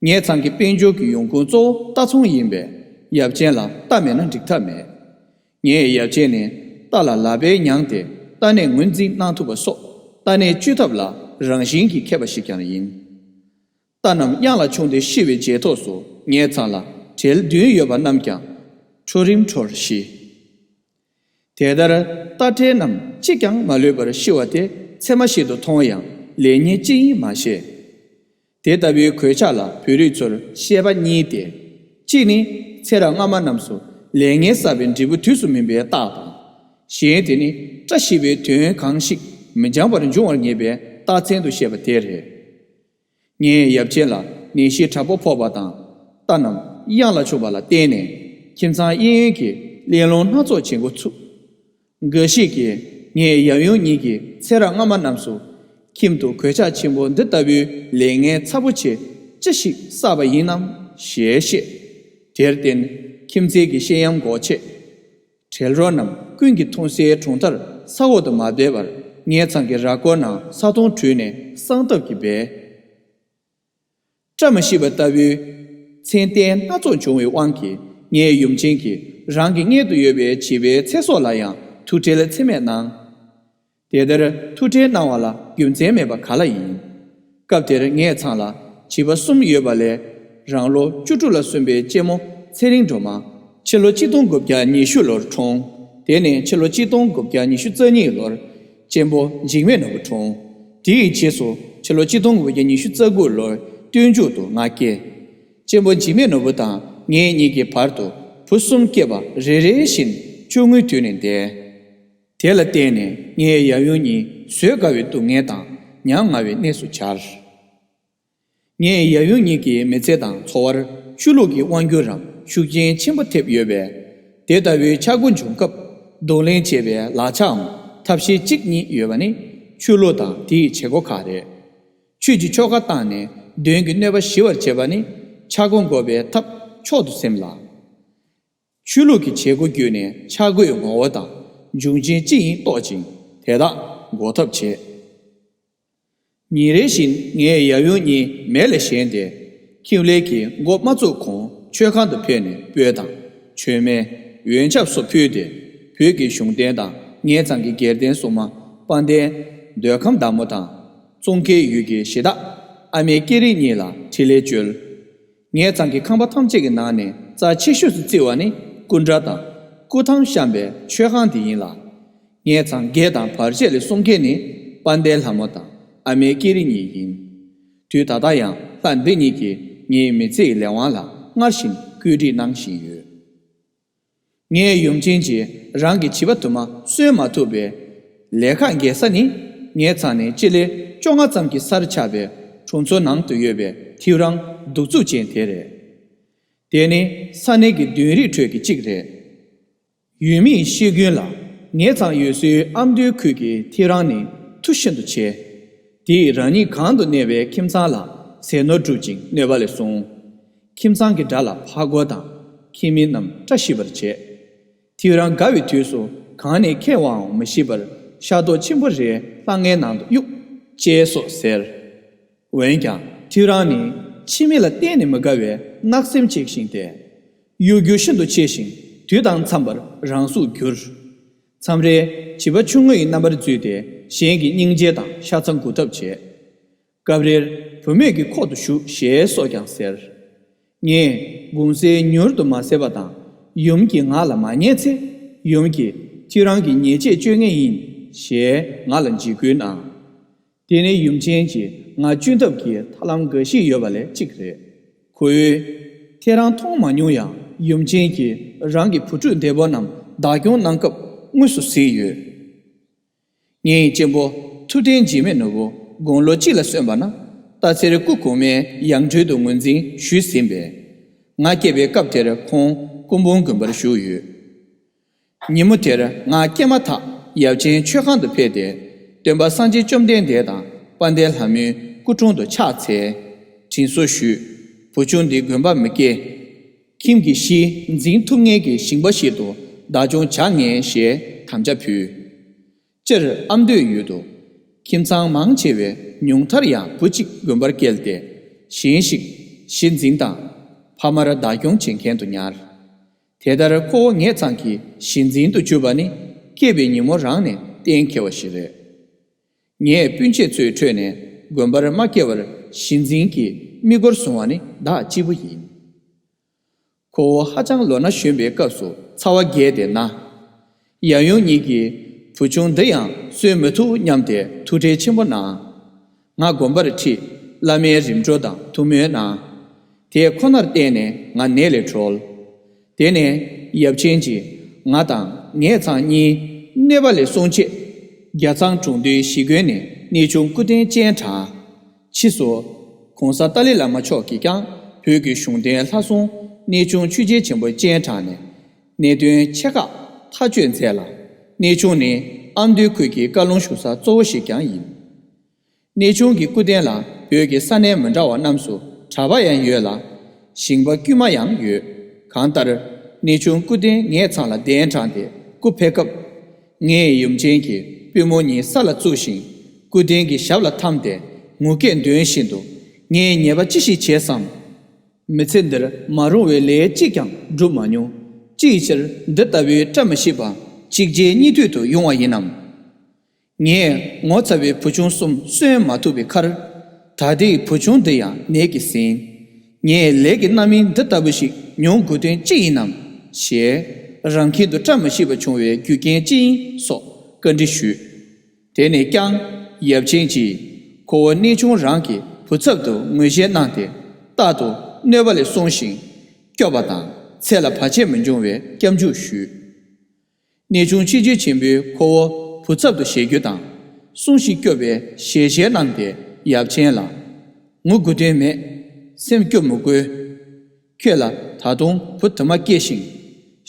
ངེད་ཚང་གི་དཔལ་འབྱོར་གྱི་ཡོང་ཁུངས་གཙོ་བོ་རྟ་ཚོང་ཡིན་པས་ཡབ་ཆེན་ལ་རྟ་མེད་ན་འགྲིག་ཐབས་མེད། ངའི་ཡབ་ཆེན་ནི་རྟ་ལ་ལག་པས་མྱངས་ཏེ་རྟ་ནས་ངོས་འཛིན་གནང་ཐུབ་པ་སོགས་རྟ་ནས་བཅོས་ཐབས་ལ་རང་བཞིན་གྱིས་མཁས་པ་ཞིག་ཀྱང་ཡིན། རྟ་རྣམས་གཡང་ལ་མཆོངས་ཏེ་ཤི་བའི་རྗེས་ཐོགས་སུ་ངེད་ཚང་ལ་བྲེལ་བདུན་ཡོད་པ་རྣམས་ཀྱང་ཁྲོ་རིམ་ཁྲོར་ཤི། དེ་ལྟར་རྟ་ཁྲལ་རྣམས་གཅིག་ཀྱང་མ་ལུས་པར་ཤི་བ་དེ་ཚད་མ་ཞིག་ཏུ་མཐོང་ཡང་ལེགས་ཉེས་ཅི་ཡིན་མ་ཤེས། དེ་ལྟ་བུའི་གོད་ཆག་ལ་བོད་རིགས་ཚོར་བཤད་པ་གཉིས་ཏེ། གཅིག་ནི་ཚེ་རབས་སྔ་མ་རྣམས་སུ་ལས་ངན་བསགས་པའི་འབྲས་བུ་དུས་སུ་སྨིན་པའི་རྟགས་དང་། གཞན་དེ་ནི་བཀྲ་ཤིས་པའི་དོན་གང་ཞིག་མི་འགྱངས་པར་འབྱུང་བར་ངེས་པའི་རྟགས་མཚན་དུ་བཤད་པ་དེ་རེད། ངས་ཡབ་ཆེན་ལ་ནད་གཞི་དྲག་པོ་ཕོག་པ་དང་རྟ་རྣམས་གཡང་ལ་མཆོངས་པ་ལ་བརྟེན་ནས་ཁྱིམ་ཚང་གཡས་གཡོན་གྱི་གླེང་སློང་སྣ་ཚོགས་བྱེད་འགོ་ཚུགས། འགའ་ཞིག་གིས་ངའི་ཡབ་ཡུམ་གཉིས་ཀྱི་ཚེ་རབས་སྔ་མ་རྣམས་སུ་ཁྱིམ་དུ་གོད་ཆག་ཆེན་པོ་འདི་ལྟ་བུའི་ལས་ངན་ཚ་པོ་ཆེ་ཅི་ཞིག་བསགས་པ་ཡིན་ནམ་ཞེས་བཤད། དེར་བརྟེན་ཁྱིམ་མཚེས་ཀྱི་བཤད་ཡམ་འགོག་ཆེད། བྲེལ་རོགས་རྣམས་ཀུན་གྱིས་མཐོང་སའི་གྲོང་མཐར་ས་འོག་ཏུ་མ་སྦས་པར་ངེད་ཚང་གི་ར་སྐོར་ནང་ས་དོང་བྲུས་ནས་གསང་སྟབས་ཀྱིས་སྦས། བཀྲ་མ་ཤིས་པ་ལྟ་བུའི་མཚན་ལྟས་སྣ་ཚོགས་བྱུང་བའི་དབང་གིས་ངའི་ཡུམ་ཆེན་གྱིས་རང་གི་མངལ་དུ་ཡོད་པའི་བྱིས་པའི་ཚེ་སྲོག་ལ་ཡང་ཐུགས་ཁྲལ་ཚད་མེད་གནང་། དེ་ལྟར་ཐུགས་ཁྲལ་གནང་བ་ལ་རྒྱུ་མཚན་མེད་པ་ག་ལ་ཡིན། སྐབས་དེར་ངེད་ཚང་ལ་བྱིས་པ་གསུམ་ཡོད་པ་ལས་རང་ལོ་བཅུ་དྲུག་ལ་སོན་པའི་གཅེན་མོ་ཚེ་རིང་སྒྲོལ་མ། ཕྱི་ལོ་གཅིག་སྟོང་དགུ་བརྒྱ་ཉི་ཤུ་ལོར་འཁྲུངས། དེ་ནས་ཕྱི་ལོ་གཅིག་སྟོང་དགུ་བརྒྱ་ཉི་ཤུ་རྩ་གཉིས་ལོར་གཅེན་པོ་འཇིགས་མེད་ནོར་བུ་འཁྲུངས། དེ་ཡི་རྗེས་སུ་ཕྱི་ལོ་གཅིག་སྟོང་དགུ་བརྒྱ་ཉི་ཤུ་རྩ་དགུ་ལོར་སྟོན་མཇུག་ཏུ་ང་སྐྱེས། གཅེན་པོ་འཇིགས་མེད་ནོར་བུ་དང་ངེད་གཉིས་ཀྱི་བར་དུ་བུ་གསུམ་སྐྱེས་པ་རེ་རེ་བཞིན་ཆུང་ངུའི་དུས་ནས་འདས། དེ་ལ་བརྟེན་ནས་ངའི་ཡབ་ཡུམ་གཉིས་བཟོད་དཀའ་བའི་སྡུག་བསྔལ་དང་ཉམ་ང་བའི་གནས་སུ་གྱར། ངའི་ཡབ་ཡུམ་གཉིས་ཀྱི་མི་ཚེ་དང་འཚོ་བར་ཆོས་ལུགས་ཀྱི་དབང་སྒྱུར་རམ་ཤུགས་རྐྱེན་ཆེན་པོ་ཐེབས་ཡོད་པས། དེ་ལྟ་བུའི་ཆག་སྒོ་འབྱུང་སྐབས་གདོང་ལེན་བྱེད་པའི་ལག་ཆའམ་ཐབས་ཤེས་གཅིག་གཉིས་ཡོད་པ་ནི་ཆོས་ལུགས་དང་དེའི་བྱེད་སྒོ་ཁག་རེད། ཆོས་ཀྱི་ཆོ་ག་བཏང་ནས་གདོན་གྱི་གནོད་པ་ཞི་བར་བྱེད་པ་ནི་ཆག་སྒོ་འགོག་པའི་ཐབས་མཆོག་ཏུ་སེམས་ལ། ཆོས་ལུགས་ཀྱི་བྱེད་སྒོ་བརྒྱུད་ནས་ཆག་སྒོའི་ངོ་བོ་དང་འབྱུང་རྐྱེན་ཅི་ཡིན་རྟོགས་ཅིང་དེ་དག་འགོག་ཐབས་བྱེད། ཉིན་རེ་བཞིན་ངའི་ཡབ་ཡུམ་གཉིས་མལ་ལས་བཞེངས་ཏེ་ཁྱིམ་ལས་ཀྱི་འགོ་མ་བཙུགས་གོང་མཆོད་ཁང་དུ་ཕེབས་ནས་སྤོས་དང་མཆོད་མེ། འོས་ཆབ་སོགས་ཕུལ་ཏེ་བོད་ཀྱི་གཞུང་རྟེན་དང་ངེད་ཚང་གི་རྒྱལ་རྟེན་སོགས་མ་ དཔལ་ལྡན་མདོ་ཁམས་བདག་མོ་དང་། ཙོང་ཁའི་ཡུལ་གྱི་གཞི་བདག་ཨ་མའི་སྐྱེས་རིགས་གཉིས་ལ་ཕྲིན་ལས་བཅོལ། ངེད་ཚང་གི་ཁང་པ་ཐམས་ཅད་ཀྱི་ནང་ནས་རྩ་ཆེ་ཤོས་སུ་བརྩི་བ་ནི་སྐུ་འདྲ་དང་སྐུ་ཐང་བཤམས་པའི་མཆོད་ཁང་དེ་ཡིན་ལ། ངེད་ཚང་སྒེར་དང་བར་ཆད་ལས་སྲུང་མཁན་ནི་དཔལ་ལྡན་ལྷ་མོ་དང་ཨ་མའི་སྐྱེས་རིགས་གཉིས་ཡིན། དུས་ད་ལྟ་ཡང་ལྷ་འདི་གཉིས་ཀྱིས་ངའི་མི་ཚེའི་ལས་དབང་ལ་སྔར་བཞིན་བཀོད་སྒྲིག་གནང་བཞིན་ཡོད། ངའི་ཡུམ་ཆེན་གྱིས་རང་གི་བྱིས་པ་དུ་མ་གསོན་མ་ཐུབ་པས། ལས་ཁག་འགེལ་ས་ནི་ངའི་ཚང་ནས་སྤྱི་ལེ་བཅོ་ལྔ་ཙམ་གྱི་སར་ཆགས་པའི་གྲོང་ཚོ་ནང་དུ་ཡོད་པའི་ཐེའུ་རང་གདུག་རྩུབ་ཅན་དེ་རེད། དེ་ནི་ས་གནས་ཀྱི་བདུན་རིགས་ཁྲོད་ཀྱི་གཅིག་རེད། ཡུལ་མིས་བཤད་རྒྱུན་ལ། ངེད་ཚང་ཡུལ་སྲོལ་ཨ་མདོའི་ཁུལ་གྱི་ཐེའུ་རང་ནི་མཐུ་ཤིན་ཏུ་ཆེ། དེས་རང་ཉིད་གང་དུ་གནས་པའི་ཁྱིམ་ཚང་ལ་ཟས་ནོར་བསྒྲུབ་ཅིང་གནོད་པ་ལས་སྲུང་། ཁྱིམ་ཚང་གི་དགྲ་ལ་ཕར་རྒོལ་དང་ཁྱིམ་མི་རྣམས་བཀྲ་ཤིས་པར་བྱེད། ཐེའུ་རང་དགའ་བའི་དུས་སུ་གང་ནས་ཁེངས་པའང་མི་ཤེས་པར་ཤ་རྡོག་ཆེན་པོ་རེ་ལྷང་ངེའི་ནང་དུ་གཡུག་ཅེས་སོགས་ཟེར། འོན་ཀྱང་ཐེའུ་རང་ནི་ཕྱི་མི་ལ་གཏན་ནས་མི་དགའ་བའི་གནག་སེམས་ཅན་ཞིག་སྟེ། གཡོ་སྒྱུ་ཤིན་ཏུ་ཆེ་ཞིང་དུས་དང་འཚམས་པར་རང་གཟུགས་འགྱུར། མཚམས་རེ་བྱིས་པ་ཆུང་ངུ་ཡི་རྣམ་པར་འཛུལ་ཏེ་གཞན་གྱི་སྙིང་རྗེ་དང་ཤ་ཚ་འགུག་ཐབས་བྱེད། སྐབས་རེར་བུད་མེད་ཀྱི་ཁོག་ཏུ་ཞུགས་ཞེས་སོགས་ཀྱང་ཟེར། ངས་དགུང་སེར་མྱུར་དུ་མ་སེལ་བ་དང་ཡུམ་གྱིས་ང་ལ་མ་ཉན་ཚེ་ཡུམ་གྱིས་ཐེའུ་རང་གི་ཉེས་ཆད་གཅོད་ངེས་ཡིན་ཞེས་ང་ལ་འཇིགས་སྐུལ་གནང་། དེ་ནི་ཡུམ་ཆེན་གྱིས་ང་གཅུན་ཐབས་ཀྱི་ཐབས་ལམ་འགའ་ཞིག་ཡོད་པ་ལས་གཅིག་རེད། ཁོས་ཐེའུ་རང་མཐོང་མ་མྱོང་ཡང་ཡུམ་ཆེན་གྱིས་རང་གི་བུ་ཕྲུག་འདས་པོ་རྣམས་བདག་སྐྱོང་གནང་སྐབས་དངོས་སུ་གཟིགས་ཡོད། ངའི་གཅེན་པོ་ཐུབ་བསྟན་འཇིགས་མེད་ནོར་བུ་དགུང་ལོ་གཅིག་ལ་སོན་པ་ན་རྟ་ཚེར་སྐུ་གོང་མའི་ཡང་སྤྲུལ་དུ་ངོས་འཛིན་ཞུས་ཟིན་པས། ང་སྐྱེས་པའི་སྐབས་དེར་ཁོང་སྐུ་འབུམ་དགོན་པར་བཞུགས་ཡོད། ཉིན་མོ་དེར་ང་སྐྱེས་མ་ཐག་ཡབ་ཆེན་མཆོད་ཁང་དུ་ཕེབས་ཏེ། སྟོན་པ་སངས་རྒྱས་བཅོམ་ལྡན་འདས་དང་དཔལ་ལྡན་ལྷ་མོའི་སྐུ་དྲུང་དུ་ཕྱག་འཚལ། དྲིན་གཟོ་ཞུས། བུ་ཆུང་འདི་དགོན་པར་མི་སྐྱེལ། ཁྱིམ་གྱི་གཞི་འཛིན་ཐུབ་མཁན་གྱི་ཞིང་པ་ཞིག་ཏུ་བདག་སྐྱོང་བྱ་ངེས་ཞེས་དམ་བཅའ་ཕུལ། སྤྱིར་ཨ་མདོའི་ཡུལ་དུ་ཁྱིམ་ཚང་མང་ཆེ་བས་ཉུང་མཐར་ཡང་བུ་གཅིག་དགོན་པར་བསྐྱལ་ཏེ་གཞན་ཞིག་གཞི་འཛིན་དང་ཕ་མར་བདག་སྐྱོང་བྱེད་མཁན་དུ་ཉར། དེ་ལྟར་ཁོ་བོ་ངེད་ཚང་གི་གཞི་འཛིན་དུ་གྱུར་པ་ནི་སྐྱེས་པའི་ཉིན་མོ་རང་ནས་གཏན་འཁེལ་བ་ཞིག་རེད། ངས་སྤུན་མཆེད་ཚོའི་ཁྲོད་ནས་དགོན་པར་མ་སྐྱེལ་བར་གཞི་འཛིན་གྱི་མི་སྒོར་བཟུང་བ་ནི་བདག་གཅིག་པུ་ཡིན། ཁོ་བོ་ཧ་ཅང་ལོ་ན་གཞོན་པའི་སྐབས་སུ་ཚ་བ་རྒྱས་ཏེ་ན། ཡབ་ཡུམ་གཉིས་ཀྱིས་བུ་ཆུང་འདི་ཡང་གསོན་མི་ཐུབ་སྙམ་སྟེ་ཐུགས་ཁྲལ་ཆེན་པོ་གནང་། ང་དགོན་པར་ཁྲིད། བླ་མའི་རིམ་གྲོ་དང་ཐུགས་སྨོན་གནང་། དེ་ཁོ་ནར་བརྟེན་ནས་ང་ནད་ལས་གྲོལ། དེ་ནས་ཡབ་ཆེན་གྱིས་ང་དང་ངེད་ཚང་གཉིས་གནོད་པ་ལས་སྲུང་ཆེད་རྒྱ་ཚང་གྲོང་སྡེའི་གཞིས་དགོན་ནས་གནས་ཆུང་སྐུ་རྟེན་སྤྱན་དྲངས། ཕྱིས་སུ། ༸གོང་ས་ཏཱ་ལའི་བླ་མ་མཆོག་གིས་ཀྱང་བོད་ཀྱི་གཞུང་རྟེན་ལྷ་སྲུང་གནས་ཆུང་ཆོས་རྒྱལ་ཆེན་པོ་སྤྱན་དྲངས་ནས་གནད་དོན་ཆེ་ཁག་ཐག་གཅོད་མཛད་ལ། གནས་ཆུང་ནི་ཨ་མདོའི་ཁུལ་གྱི་བཀའ་ལུང་ཞུ་ས་གཙོ་བོ་ཞིག་ཀྱང་ཡིན། གནས་ཆུང་གི་སྐུ་རྟེན་ལ་བོད་ཀྱི་ས་གནས་མི་འདྲ་བ་རྣམས་སུ་གྲྭ་པ་ཡང་ཡོད་ལ། ཞིང་པ་དཀྱུས་མ་ཡང་ཡོད། གང་ལྟར་གནས་ཆུང་སྐུ་རྟེན་ངེད་ཚང་ལ་གདན་དྲངས་ཏེ་སྐུ་ཕེབས་སྐབས། ངའི་ཡུམ་ཆེན་གྱིས་པུས་མོ་གཉིས་ས་ལ་བཙུགས་ཤིང་སྐུ་རྟེན་གྱི་ཞབས་ལ་འཐམས་ཏེ་ངུ་སྐད་འདོན་བཞིན་དུ། ངས་ཉེས་པ་ཅི་ཞིག་བྱས་སམ། མི་ཚེ་འདིར་མ་རུང་བའི་ལས་གཅིག་ཀྱང་བསྒྲུབས་མ་མྱོང་། ཅིའི་ཕྱིར་འདི་ལྟ་བུའི་བཀྲ་མི་ཤིས་པ་གཅིག་རྗེས་གཉིས་མཐུད་དུ་ཡོང་བ་ཡིན་ནམ། ངས་ངོ་ཚ་བའི་བུ་ཆུང་གསུམ་གསོན་མ་ཐུབ་པའི་ཁར། ད་ལྟའི་བུ་ཆུང་འདི་ཡང་ནད་ཀྱིས་ཟིན། ངས་ལས་ཀྱི་རྣམ་སྨིན་འདི་ལྟ་བུ་ཞིག་མྱོང་དགོས་དོན་ཅི་ཡིན་ནམ། ཞེས་རང་ཁྱིམ་དུ་བཀྲ་མི་ཤིས་པ་བྱུང་བའི་རྒྱུ་རྐྱེན་ཅི་ཡིན་སོགས་བཀའ་འདྲི་ཞུས། དེ་ནས་ཀྱང་ཡབ་ཆེན་གྱིས་ཁོ་བོ་གནས་ཆུང་རང་གི་བུ་ཚབ་ཏུ་ངོས་བཞེས་གནང་སྟེ་རྟག་ཏུ་གནོད་པ་ལས་སྲུང་ཞིང་སྐྱོབ་པ་དང་ཚེ་ལ་བར་ཆད་མི་འབྱུང་བའི་སྐྱབས་འཇུག་ཞུས། གནས་ཆུང་ཆེས་རྒྱུད་ཆེན་པོས་ཁོ་བོ་བུ་ཚབ་ཏུ་བཞེས་རྒྱུ་དང་། སྲུང་ཞིང་སྐྱོབ་པའི་ཞལ་བཞེས་གནང་སྟེ་ཡབ་ཆེན་ལ། ངུ་དགོས་དོན་མེད། སེམས་སྐྱོ་མི་དགོས། ཁྱོད་ལ་ད་དུང་བུ་དུ་མ་སྐྱེས་ཤིང་།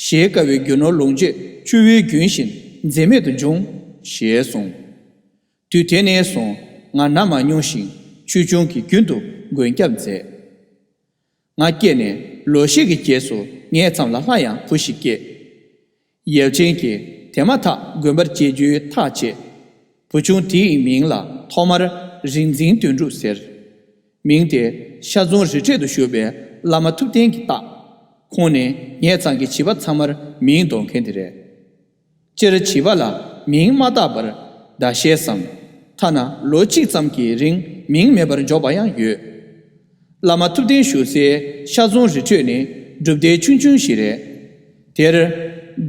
གཞལ་དཀའ་བའི་རྒྱུ་ནོར་ལོངས་སྤྱོད་ཆུ་བོའི་རྒྱུན་བཞིན་འཛད་མེད་དུ་འབྱུང་། ཞེས་གསུངས། དུས་དེ་ནས་བཟུང་ང་ན་མ་མྱོང་ཞིང་ཆོས་སྐྱོང་གིས་རྒྱུན་དུ་མགོན་སྐྱབས་མཛད། ང་སྐྱེས་ནས་ལོ་བཞི་གི་རྗེས་སུ་ངའི་མཚམས་ལ་སླར་ཡང་བུ་ཞིག་སྐྱེས། ཡབ་ཆེན་གྱིས་དེ་མ་ཐག་དགོན་པར་བསྐྱལ་རྒྱུའི་ཐག་བཅད། བུ་ཆུང་དེའི་མིང་ལ་ཐོག་མར་རིག་འཛིན་དོན་གྲུབ་ཟེར། མིང་དེ་ཤར་རྫོང་རི་ཁྲོད་དུ་བཞུགས་པའི་བླ་མ་ཐུབ་བསྟན་གྱིས་བཏགས། ཁོང་ནི་ངེད་ཚང་གི་བྱིས་པ་ཚང་མར་མིང་འདོགས་མཁན་དེ་རེད། སྤྱིར་བྱིས་པ་ལ་མིང་མ་བཏགས་པར་ ཟླ་ཤས་སམ། ཐ་ན་ལོ་གཅིག་ཙམ་གྱི་རིང་མིང་མེད་པར་འཇོག་པ་ཡང་ཡོད། བླ་མ་ཐུབ་བསྟན་བཞུགས་སའི་ཤ་རྫོང་རི་ཁྲོད་ནི་སྒྲུབ་སྡེ་ཆུང་ཆུང་ཞིག་རེད། དེར་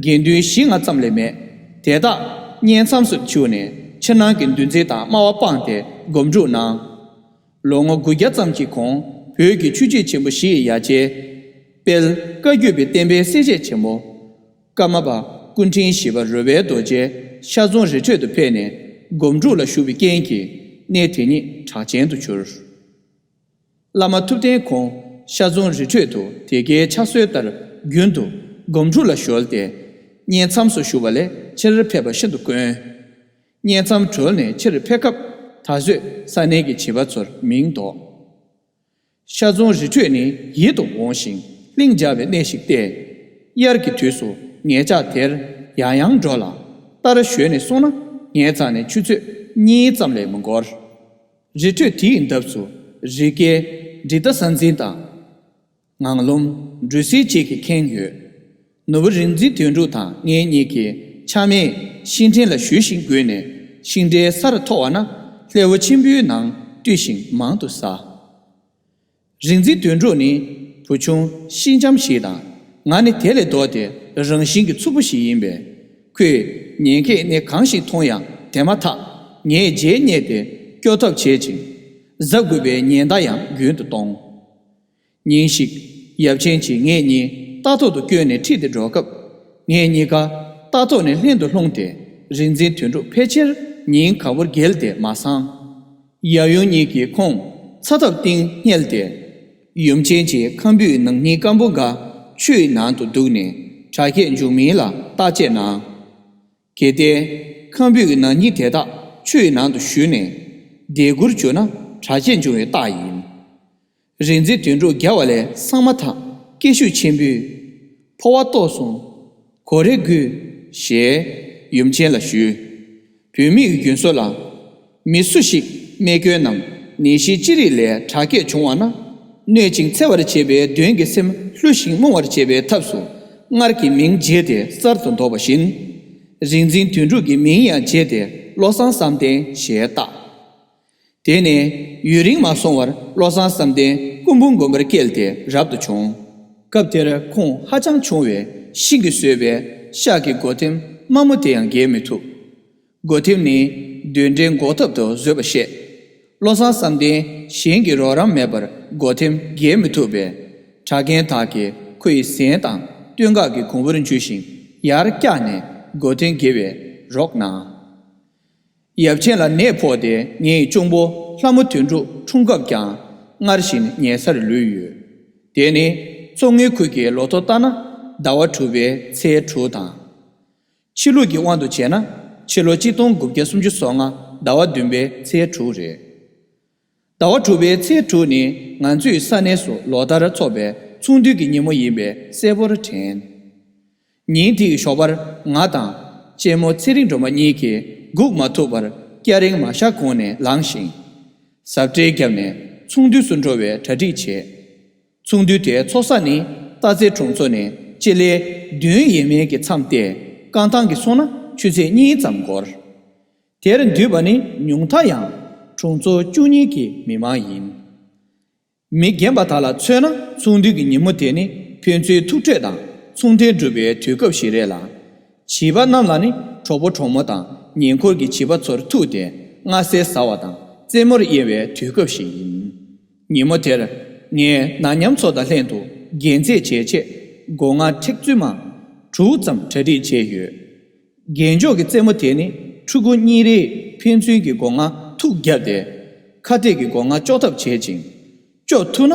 དགེ་འདུན་བཞི་ལྔ་ཙམ་ལས་མེད། དེ་དག་བསྙེན་མཚམས་སུ་བཅུག་ནས་ཕྱི་ནང་གི་འདུ་འཛི་དང་སྨྲ་བ་སྤངས་ཏེ་སྒོམ་སྒྲུབ་གནང་། ལོ་ངོ་དགུ་བརྒྱ་ཙམ་གྱི་གོང་བོད་ཀྱི་ཆོས་བརྒྱུད་ཆེན་པོ་བཞི་ཡི་ཡ་གྱལ། དཔལ་བཀའ་བརྒྱུད་པའི་བསྟན་པའི་གསལ་བྱེད་ཆེན་མོ། ཀརྨ་པ་སྐུ་ཕྲེང་བཞི་པ་རོལ་པའི་རྡོ་རྗེ་ཤ་རྫོང་རི་ཁྲོད་དུ་ཕེབས་ནས་སྒོམ་སྒྲུབ་ལ་ཞུགས་པའི་རྐྱེན་གྱིས་གནས་དེ་ཉིད་གྲགས་ཅན་དུ་གྱུར། བླ་མ་ཐུབ་བསྟན་ཁོང་ཤ་རྫོང་རི་ཁྲོད་དུ་དེ་གའི་ཕྱག་སྲོལ་ལྟར་རྒྱུན་དུ་སྒོམ་སྒྲུབ་ལ་གཞོལ་ཏེ་བསྙེན་མཚམས་སུ་བཞུགས་པ་ལས་ཕྱིར་ཕེབས་པ་ཤིན་ཏུ་དཀོན། བསྙེན་མཚམས་གྲོལ་ནས་ཕྱིར་ཕེབས་སྐབས་ད་གཟོད་ས་གནས་ཀྱི་བྱིས་པ་ཚོར་མིང་འདོགས། ཤ་རྫོང་རི་ཁྲོད་ནི་ཡིད་དུ་འོང་ཞིང་ལྷིང་འཇགས་པའི་གནས་ཤིག་སྟེ། དབྱར་གྱི་དུས་སུ་ངེད་ཅག་དེར་ཡང་ཡང་འགྲོ་ལ། ལྟར་ཞོན་ནས་སོང་ན་ངའི་རྩ་ནས་ཆུ་ཚོད་གཉིས་ཙམ་ལས་མི་འགོར། རི་ཁྲོད་དེའི་འདབས་སུ་རི་སྐྱེས་འབྲི་ཏ་ས་འཛིན་དང་། ངང་ལུམ་འབྲུ་སིལ་བཅས་ཀྱིས་ཁེངས་ཡོད། ནོར་བུ་རིག་འཛིན་དོན་གྲུབ་དང་ངེད་གཉིས་ཀྱིས་ཆ་མེད་ཤིང་ཕྲན་ལ་ཞུ་ཞིང་བགོས་ནས་ཤིང་འབྲས་སར་མཐོ་བ་ན་སླེ་བོ་ཆེན་པོའི་ནང་བཏུད་ཞིང་མང་དུ་ཟ། རིག་འཛིན་དོན་གྲུབ་ནི་བུ་ཆུང་ཤིང་འཇམ་ཞིག་དང་ང་ནི་དེ་ལས་ལྡོག་སྟེ་རང་བཞིན་གྱིས་ཕྱུག་པོ་ཞིག་ཡིན་པས། ཁོས་ཉེན་ཁས་གནས་གང་ཞིག་མཐོང་ཡང་དེ་མ་ཐག་ངའི་རྗེས་བསྙེགས་ཏེ་སྐྱོབ་ཐབས་བྱེད་ཅིང་། གཟབ་དགོས་པའི་ཉེན་བརྡ་ཡང་རྒྱུན་དུ་གཏོང་། ཉིན་ཞིག་ཡབ་ཆེན་གྱིས་ངེད་གཉིས་ལྟ་ཐོག་ཏུ་བསྐྱོན་ནས་ཁྲིད་དེ་འགྲོ་སྐབས། ངེད་གཉིས་ཀ་ལྟ་ཐོག་ནས་ལྷན་དུ་ལྷུང་སྟེ་རིག་འཛིན་དོན་གྲུབ་ཕལ་ཆེར་ཉིན་གང་བོར་འགྱེལ་ཏེ་མ་སངས། ཡབ་ཡུམ་གཉིས་ཀྱིས་ཁོང་ཚ་ཐབ་སྟེང་བསྙལ་ཏེ། ཡུམ་ཆེན་གྱིས་ཁམ་བུའི་ནང་སྙིང་སྐམ་པོ་འགའ་ཆུའི་ནང་དུ་བདུགས་ནས་དྲག་སྐྱེད་འབྱུང་མིན་ལ་བརྟག་དཔྱད་གནང་། གལ་ཏེ་ཁམ་བུའི་ནང་སྙིང་དེ་དག་ཆུའི་ནང་དུ་ཞུ་ནས་ལྡེ་གུར་གྱུར་ན་དྲག་སྐྱེད་འབྱུང་བའི་རྟགས་ཡིན། རིག་འཛིན་དོན་གྲུབ་རྒྱལ་བ་ལས་སངས་མ་ཐག་སྐད་ཤུགས་ཆེན་པོས། འཕོ་བ་རྟོགས་སོང་། གོ་རེ་དགོས། ཞེས་ཡུམ་ཆེན་ལ་ཞུས། བུད་མེད་ཀྱི་རྒྱུན་སྲོལ་ལ། མི་སུ་ཞིག་རྨས་སྐྱོན་ནམ་ནད་གཞི་ཅི་རིགས་ལས་དྲག་སྐྱེད་བྱུང་བ་ན། གནོད་ཅིང་འཚེ་བར་བྱེད་པའི་གདོན་གྱི་སེམས་བསླུ་ཞིང་རྨོངས་པར་བྱེད་པའི་ཐབས་སུ་སྔར་གྱི་མིང་བརྗེས་ཏེ་གསར་དུ་འདོགས་པ་བཞིན། རིག་འཛིན་དོན་གྲུབ་ཀྱི་མིང་ཡང་བརྗེས་ཏེ་བློ་བཟང་བསམ་གཏན་ཞེས་བཏགས། དེ་ནས་ཡུན་རིང་མ་སོང་བར་བློ་བཟང་བསམ་གཏན་སྐུ་འབུམ་དགོན་པར་བསྐྱལ་ཏེ་རབ་ཏུ་བྱུང་། སྐབས་དེར་ཁོང་ཧ་ཅང་ཆུང་བས་ཤིང་གིས་བཟོས་པའི་ཤག་གི་སྒོ་ཐེམ་དམའ་མོ་དེ་ཡང་བརྒལ་མི་ཐུབ། སྒོ་ཐེམ་ནི་གདོན་འདྲེའི་འགོག་ཐབས་དུ་བཟོས་པ་ཤེས། བློ་བཟང་བསམ་གཏན་གཞན་གྱི་རོགས་རམ་མེད་པར་སྒོ་ཐེམ་བརྒལ་མི་ཐུབ་པས། གྲྭ་རྒན་དག་གིས་ཁོ་ཡི་གཟན་དང་སྟོད་འགག་གི་གོང་བུར་འཇུ་ཞིང་ཡར་བཀྱགས་ནས་སྒོ་ཐེམ་བརྒལ་བའི་རོགས་གནང་། ཡབ་ཆེན་ལ་ནད་ཕོག་སྟེ་ངའི་གཅུང་པོ་ལྷ་མོ་དོན་གྲུབ་འཁྲུངས་སྐབས་ཀྱང་སྔར་བཞིན་ཉལ་སར་ལུས་ཡོད། དེ་ནི་མཚོ་སྔོན་ཁུལ་གྱི་ལོ་ཐོ་ལྟ་ན་ཟླ་བ་དྲུག་པའི་ཚེས་དྲུག་དང་། ཕྱི་ལུགས་ཀྱི་དབང་དུ་བྱས་ན་ཕྱི་ལོ་གཅིག་སྟོང་དགུ་བརྒྱ་སུམ་ཅུ་སོ་ལྔ་ཟླ་བ་བདུན་པའི་ཚེས་དྲུག་རེད། ཟླ་བ་དྲུག་པའི་ཚེས་དྲུག་ནི་ང་ཚོའི་ས་གནས་སུ་ལོ་ལྟར་འཚོགས་པའི་ཚོང་འདུས་ཀྱི་ཉིན་མོ་ཡིན་པས་གསལ་པོར་དྲན། ཉིན་དེའི་ཞོགས་པར་ང་དང་གཅེན་མོ་ཚེ་རིང་སྒྲོལ་མ་གཉིས་ཀྱིས་སྒུག་མ་ཐུབ་པར་སྐྱ་རེངས་མ་ཤར་གོང་ནས་ལངས་ཤིང་། གཟབ་སྤྲས་བརྒྱབ་ནས་ཚོང་འདུས་སུ་འགྲོ་བའི་གྲ་སྒྲིག་བྱས། ཚོང་འདུས་དེའི་ཚོགས་ས་ནི་སྟག་རྩེ་གྲོང་ཚོ་ནས་སྤྱི་ལེ་བདུན་ཡས་མས་ཀྱི་མཚམས་ཏེ་རྐང་ཐང་གིས་སོང་ན་ཆུ་ཚོད་གཉིས་ཙམ་འགོར། དེར་འདུས་པ་ནི་ཉུང་མཐའ་ཡང་གྲོང་ཚོ་བཅུ་གཉིས་ཀྱི་མི་མང་ཡིན། མི་རྒན་པ་དག་ལ་མཚོན་ན་ཚོང་འདུས་ཀྱི་ཉིན་མོ་དེ་ནི་ཕན་ཚུན་ཐུག་འཕྲད་དང་ཚོང་འབྲེལ་འགྲུབ་པའི་དུས་སྐབས་ཤིག་རེད་ལ། བྱིས་པ་རྣམས་ལ་ནི་གྲོགས་པོ་གྲོགས་མོ་དང་ཉེ་འཁོར་གྱི་བྱིས་པ་ཚོར་ཐུག་སྟེ་མངར་ཟས་ཟ་བ་དང་རྩེད་མོར་གཡེང་བའི་དུས་སྐབས་ཤིག་ཡིན། ཉིན་མོ་དེར་ངས་ན་མཉམ་ཚོ་དང་ལྷན་དུ་རྒྱན་རྩེད་བྱེད་ཆེད་སྒོ་ང་མཁྲེགས་འཛུལ་མ་དྲུག་ཙམ་གྲ་སྒྲིག་བྱས་ཡོད། རྒྱན་འཇོག་གི་རྩེད་མོ་དེ་ནི་ཕྲུ་གུ་གཉིས་རེས་ཕན་ཚུན་གྱི་སྒོ་ང་ཐུག་བརྒྱབ་སྟེ་ཁ་གཏད་ཀྱི་སྒོ་ང་གཅོག་ཐབས་བྱེད་ཅིང་། གཅོག་ཐུབ་ན་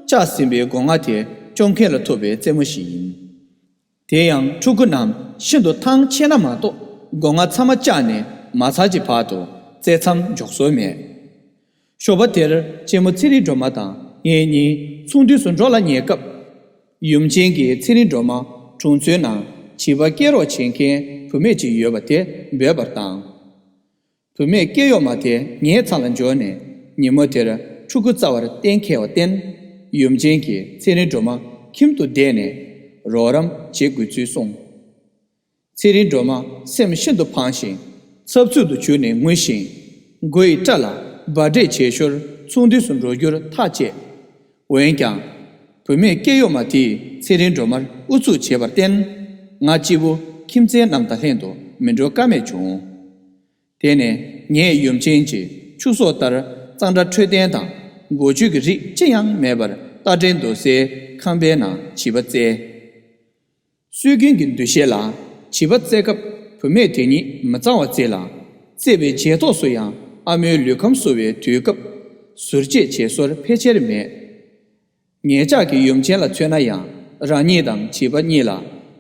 བཅག་ཟིན་པའི་སྒོ་ང་དེ་གཅོག་མཁན་ལ་ཐོབ་པའི་རྩེད་མོ་ཞིག་ཡིན། དེ་ཡང་ཕྲུ་གུ་རྣམས་ཤིན་ཏུ་ཐང་ཆད་ན་མ་གཏོགས་སྒོ་ང་ཚང་མ་བཅག་ནས་མ་ཚར་གྱི་བར་དུ་རྩེད་མཚམས་འཇོག་སྲོལ་མེད། ཞོགས་པ་དེར་གཅེན་མོ་ཚེ་རིང་སྒྲོལ་མ་དང་ངེད་གཉིས་ཚོང་འདུས་སུ་འགྲོ་ལ་ཉེ་སྐབས། ཡུམ་ཆེན་གྱིས་ཚེ་རིང་སྒྲོལ་མ་གྲོང་ཚོའི་ནང་བྱིས་པ་སྐྱེལ་རོགས་བྱེད་མཁན་བུད་མེད་ཅིག་ཡོད་པ་དེ་འབོད་པར་བཏང་། བུད་མེད་སྐྱེལ་ཡོང་མ་དེ་ངའི་ཚང་ལ་འབྱོར་ནས་ཉིན་མོ་དེར་ཕྲུ་གུ་བཙའ་བར་གཏན་འཁེལ་བར་བརྟེན། ཡུམ་ཆེན་གྱིས་ཚེ་རིང་སྒྲོལ་མ་ཁྱིམ་དུ་བསྡད་ནས་རོགས་རམ་བྱེད་དགོས་ཚུལ་གསུངས། ཚེ་རིང་སྒྲོལ་མ་སེམས་ཤིན་ཏུ་ཕངས་ཤིང་ ཚབ་ཚུབ་ཏུ་གྱུར་ནས་ངུ་ཞིང་། མགོ་ཡི་སྐྲ་ལ་འབར་འདྲེད་བྱེད་ཞོར་ཚོང་འདུས་སུ་འགྲོ་རྒྱུར་ཐག་བཅད། འོན་ཀྱང་། བུད་མེད་སྐྱེ་གཡོག་མ་དེས་ཚེ་རིང་སྒྲོལ་མར་ཨུ་ཚུགས་བྱས་པར་བརྟེན། ང་གཅིག་པུ་ཁྱིམ་མཚེས་རྣམས་དང་ལྷན་དུ་མི་འགྲོ་ཀ་མེད་བྱུང་། དེ་ནས་ངས་ཡུམ་ཆེན་གྱི་ཆུ་སོགས་ལྟར་གཙང་སྦྲ་འཕྲོད་བསྟེན་དང་འགོ་བཅོས་ཀྱི་རིགས་ཅི་ཡང་མེད་པར་རྟ་དྲེལ་འདུག་སའི་ཁང་པའི་ནང་བྱིས་པ་བཙལ། སྲོལ་རྒྱུན་གྱི་འདུ་ཤེས་ལ་བྱིས་པ་བཙལ་སྐབས་བུད་མེད་དེ་ཉིད་མི་གཙང་བ་བཙལ་ལ། བཙལ་བའི་རྗེས་ཐོགས་སུ་ཡང་ཨ་མོའི་ལུས་ཁམས་གསོ་བའི་དུས་སྐབས་ཟུར་བཅད་བྱེད་སྲོལ་ཕལ་ཆེར་མེད། ངེད་ཅག་གི་ཡུམ་ཆེན་ལ་མཚོན་ན་ཡང་རང་ཉིད་དང་བྱིས་པ་གཉིས་ལ་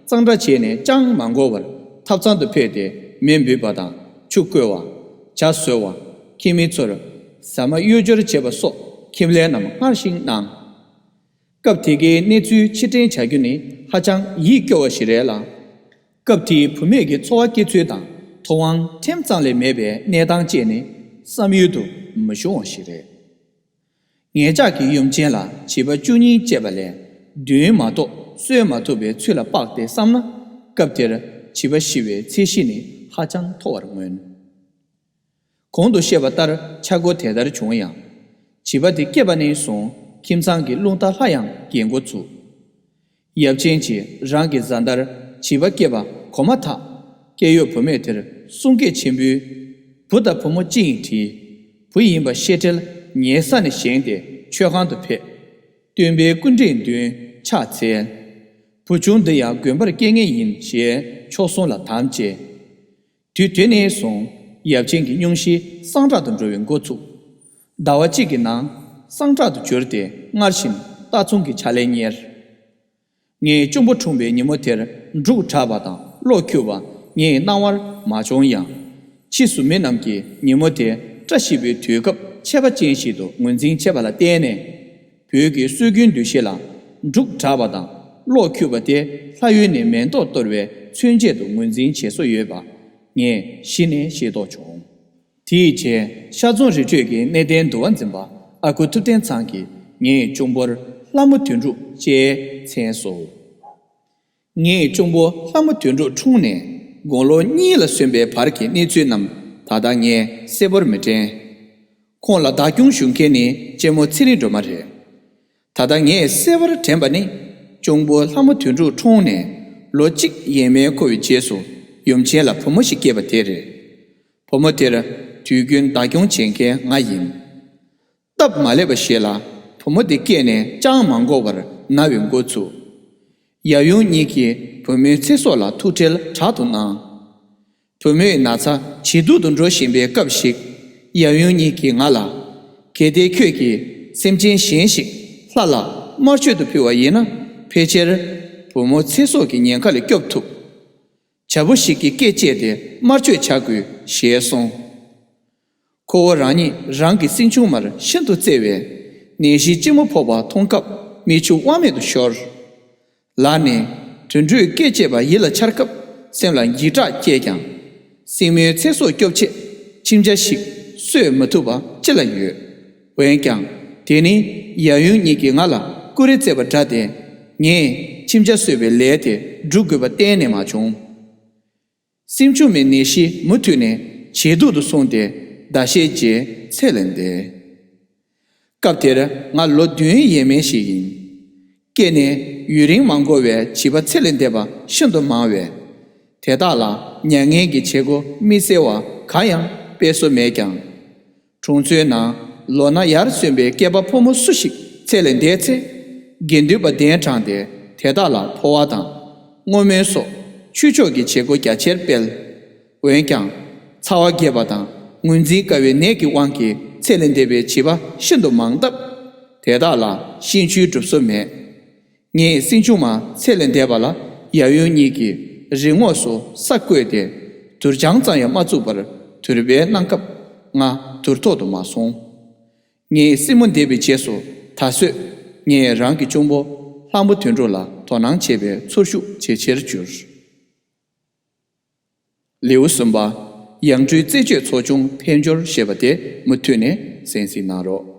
གཙང་སྦྲ་བྱས་ནས་ཅང་མ་འགོར་བར་ཐབ་ཚང་དུ་ཕེབས་ཏེ་མེ་འབུད་པ་དང་ཆུ་བསྐོལ་བ། ཇ་བཟོ་བ། ཁྱིམ་མི་ཚོར་ཟ་མ་གཡོས་སྦྱོར་བྱེད་པ་སོགས་ཁྱིམ་ལས་རྣམས་སྔར་བཞིན་གནང་། སྐབས་དེ་གའི་གནས་ཚུལ་ཕྱིར་དྲན་བྱ་རྒྱུ་ནི་ཧ་ཅང་ཡིད་སྐྱོ་བ་ཞིག་རེད་ལ། སྐབས་དེའི་བུད་མེད་ཀྱི་འཚོ་བ་སྐྱེལ་ཚུལ་དང་ཐོབ་དབང་ཁྲིམས་གཙང་ལས་མེད་པའི་གནས་སྟངས་བཅས་ནི་བསམ་ཡུལ་དུ་མི་ཤོང་བ་ཞིག་རེད། ངེད་ཅག་གི་ཡུམ་ཆེན་ལ་བྱིས་པ་བཅུ་གཉིས་སྐྱེས་པ་ལས་བདུན་མ་གཏོགས་གསོས་མ་ཐུབ་པའི་ཚུལ་ལ་དཔགས་ཏེ་བསམ་ན། སྐབས་དེར་བྱིས་པ་ཤི་བའི་ཚད་གཞི་ནི་ཧ་ཅང་མཐོ་བར་མངོན། གོང་དུ་བཤད་པ་ལྟར་ཆག་སྒོ་དེ་ལྟར་བྱུང་ཡང་། བྱིས་པ་དེ་སྐྱེས་པ་ནས་བཟུང་ཁྱིམ་ཚང་གི་རླུང་རྟ་སླར་ཡང་རྒྱས་འགོ་ཚུགས། ཡབ་ཆེན་གྱིས་རང་གི་བཟའ་ཟླར་བྱིས་པ་སྐྱེས་པ་གོ་མ་ཐག་སྐྱེ་ཡོད་བུད་མེད་དེར་གསུང་སྐད་ཆེན་པོས། བུ་དང་བུ་མོ་ཅི་ཡིན་དྲིས། བུ་ཡིན་པ་ཤེས་འཕྲལ་ཉལ་ས་ནས་བཞེངས་ཏེ་མཆོད་ཁང་དུ་ཕེབས། སྟོན་པའི་སྐུ་འདྲས་མདུན་ཕྱག་འཚལ། བུ་ཆུང་འདི་ཡང་དགོན་པར་སྐྱེ་ངེས་ཡིན་ཞེས་མཆོག་གསུམ་ལ་དམ་བཅས། དུས་དེ་ནས་བཟུང་ཡབ་ཆེན་གྱི་སྙུང་གཞི་སངས་དྲག་ཏུ་འགྲོ་བའི་འགོ་ཚུགས། ཟླ་བ་གཅིག་གི་ནང་སངས་དྲག་ཏུ་གྱུར་ཏེ་སྔར་བཞིན་རྟ་ཚོང་གི་ཕྱག་ལས་གཉེར། ངའི་གཅུང་པོ་འཁྲུངས་པའི་ཉིན་མོ་དེར་འབྲུག་གྲགས་པ་དང་གློག་འཁྱུག་པ་ངའི་སྣང་བར་མ་བྱུང་ཡང་། ཕྱིས་སུ་མི་རྣམས་ཀྱིས་ཉིན་མོ་དེ་བཀྲ་ཤིས་པའི་དུས་སྐབས་ཁྱད་པར་ཅན་ཞིག་ཏུ་ངོས་འཛིན་བྱེད་པ་ལ་བརྟེན་ནས། བོད་ཀྱི་སྲོལ་རྒྱུན་འདུ་ཤེས་ལ་འབྲུག་གྲགས་པ་དང་གློག་འཁྱུག་པ་དེ་ལྷ་ཡུལ་ནས་མེ་ཏོག་གཏོར་བའི་མཚོན་བྱེད་དུ་ངོས་འཛིན་བྱེད་སྲོལ་ཡོད་པ་ངས་གཞི་ནས་ཤེས་རྟོགས་བྱུང་། དེའི་རྗེས་ཤར་རྫོང་རི་ཁྲོད་ཀྱི་གནས་བརྟན་འདུལ་བ་འཛིན་པ་ཨ་ཁུ་ཐུབ་བསྟན་ཚང་གིས་ངའི་གཅུང་པོར་ལྷ་མོ་དོན་གྲུབ་ཅེས་མཚན་གསོལ། ངའི་གཅུང་པོ་ལྷ་མོ་དོན་གྲུབ་འཁྲུངས་ནས་དགུང་ལོ་གཉིས་ལ་སོན་པའི་བར་གྱི་གནས་ཚུལ་རྣམས་ད་ལྟ་ངས་གསལ་པོར་མི་དྲན། ཁོང་ལ་བདག་སྐྱོང་ཞུ་མཁན་ནི་གཅེན་མོ་ཚེ་རིང་སྒྲོལ་མ་རེད། ད་ལྟ་ངས་གསལ་པོར་དྲན་པ་ནི། གཅུང་པོ་ལྷ་མོ་དོན་གྲུབ་འཁྲུངས་ནས་ལོ་གཅིག་ཡས་མས་འཁོར་བའི་རྗེས་སུ་ཡུམ་ཆེན་ལ་བུ་མོ་ཞིག་སྐྱེས་པ་དེ་རེད། བུ་མོ་དེར་དུས་རྒྱུན་བདག་སྐྱོང་བྱེད་མཁན་ང་ཡིན། སྟབས་མ་ལེགས་པ་ཞིག་ལ་བུ་མོ་དེ་སྐྱེས་ནས་ཅང་མ་འགོར་བར་ན་བའི་འགོ་ཚུགས། ཡབ་ཡུམ་གཉིས་ཀྱིས་བུ་མོའི་ཚེ་སྲོག་ལ་ཐུགས་ཁྲལ་དྲག་ཏུ་གནང་། བུ་མོའི་ན་ཚ་ཇེ་སྡུག་ཏུ་འགྲོ་བཞིན་པའི་སྐབས་ཤིག་ཡབ་ཡུམ་གཉིས་ཀྱིས་ང་ལ། གལ་ཏེ་ཁྱོད་ཀྱིས་སེམས་ཅན་གཞན་ཞིག་ལྷ་ལ་དམར་མཆོད་དུ་ཕུལ་བ་ཡིན་ན་ཕལ་ཆེར་བུ་མོ་ཚེ་སྲོག་གི་ཉེན་ཁ་ལས་སྐྱོབ་ཐུབ། བྱ་ཕོ་ཞིག་གི་སྐེ་བཅད་དེ་དམར་མཆོད་བྱ་དགོས་ཞེས་གསུངས། ཁོ་བོ་རང་ཉིད་རང་གི་སྲིང་ཆུང་མར་ཤིན་ཏུ་བརྩེ་བས་ནད་གཞི་ལྕི་མོ་ཕོག་པ་མཐོང་སྐབས་མིག་ཆུ་དབང་མེད་དུ་ཤོར། ལར་ནས་དུད་འགྲོའི་སྐེ་བཅད་པ་ཡིད་ལ་འཆར་སྐབས་སེམས་ལ་འཇིགས་སྐྲག་སྐྱེས་ཀྱང་། སྲིང་མོའི་ཚེ་སྲོག་སྐྱོབ་ཆེད་མཆིམས་ཇ་ཞིག་གསོས་མ་ཐུབ་པ་ཅི་ལ་ཡོད། འོན་ཀྱང་དེ་ནི་ཡབ་ཡུམ་གཉིས་ཀྱིས་ང་ལ་ཀུ་རེ་བསྩལ་བ་འདྲ་སྟེ། ངས་མཆིམས་ཇ་གསོས་པའི་ལས་དེ་སྒྲུབ་དགོས་པ་གཏན་ནས་མ་བྱུང་། སྲིང་ཆུང་མའི་ནད་གཞི་མུ་མཐུད་ནས་ཇེ་སྡུག་ཏུ་སོང་སྟེ་ཟླ་ཤས་རྗེས་ཚེ་ལས་འདས། སྐབས་དེར་ང་ལོ་བདུན་ཡས་མས་ཤིག་ཡིན། སྐྱེས་ནས་ཡུན་རིང་མ་འགོར་བའི་བྱིས་པ་ཚེ་ལས་འདས་པ་ཤིན་ཏུ་མང་བས། དེ་དག་ལ་མྱ་ངན་གྱི་བྱེད་སྒོ་མི་གསལ་བ་གང་ཡང་སྤེལ་སྲོལ་མེད་ཀྱང་། གྲོང་ཚོའི་ནང་ལོ་ན་ཡར་སོན་པའི་སྐྱེས་པ་ཕོ་མོ་སུ་ཞིག་ཚེ་ལས་འདས་ཚེ། དགེ་འདུན་པ་གདན་དྲངས་ཏེ་དེ་དག་ལ་འཕོ་བ་དང་བསྔོ་སྨོན་སོགས་ཆོས་ཕྱོགས་ཀྱི་བྱེད་སྒོ་རྒྱ་ཆེར་སྤེལ། འོན་ཀྱང་། ཚ་བ་རྒྱས་པ་དང་ངོས་འཛིན་དཀའ་བའི་ནད་ཀྱི་དབང་གིས་ཚེ་ལས་འདས་པའི་བྱིས་པ་ཤིན་ཏུ་མང་སྟབས། དེ་དག་ལ་གཤིན་ཆུའི་སྒྲུབ་སྲོལ་མེད། ངས་སྲིང་ཆུང་མ་ཚེ་ལས་འདས་པ་ལ་ཡབ་ཡུམ་གཉིས་ཀྱིས་རི་ངོགས་སུ་ས་བརྐོས་ཏེ་དུར་བྱང་ཙམ་ཡང་མ་བཙུགས་པར་དུར་སྦས་གནང་སྐབས་ང་དུར་ཐོག་ཏུ་མ་སོང་། ངའི་སྲིང་མོ་འདས་པའི་རྗེས་སུ་ད་གཟོད་ངས་རང་གི་གཅུང་པོ་ལྷ་མོ་དོན་གྲུབ་ལ་དོ་སྣང་བྱེད་པའི་ཚོར་ཤུགས་ཇེ་ཆེར་གྱུར། ལེའུ་གསུམ་པ། ཡང་སྤྲུལ་རྩད་གཅོད་ཚོགས་ཆུང་འཕེལ་འབྱོར་ཞེས་པ་དེ་མུ་མཐུད་ནས་གསན་གཟིགས་གནང་རོགས།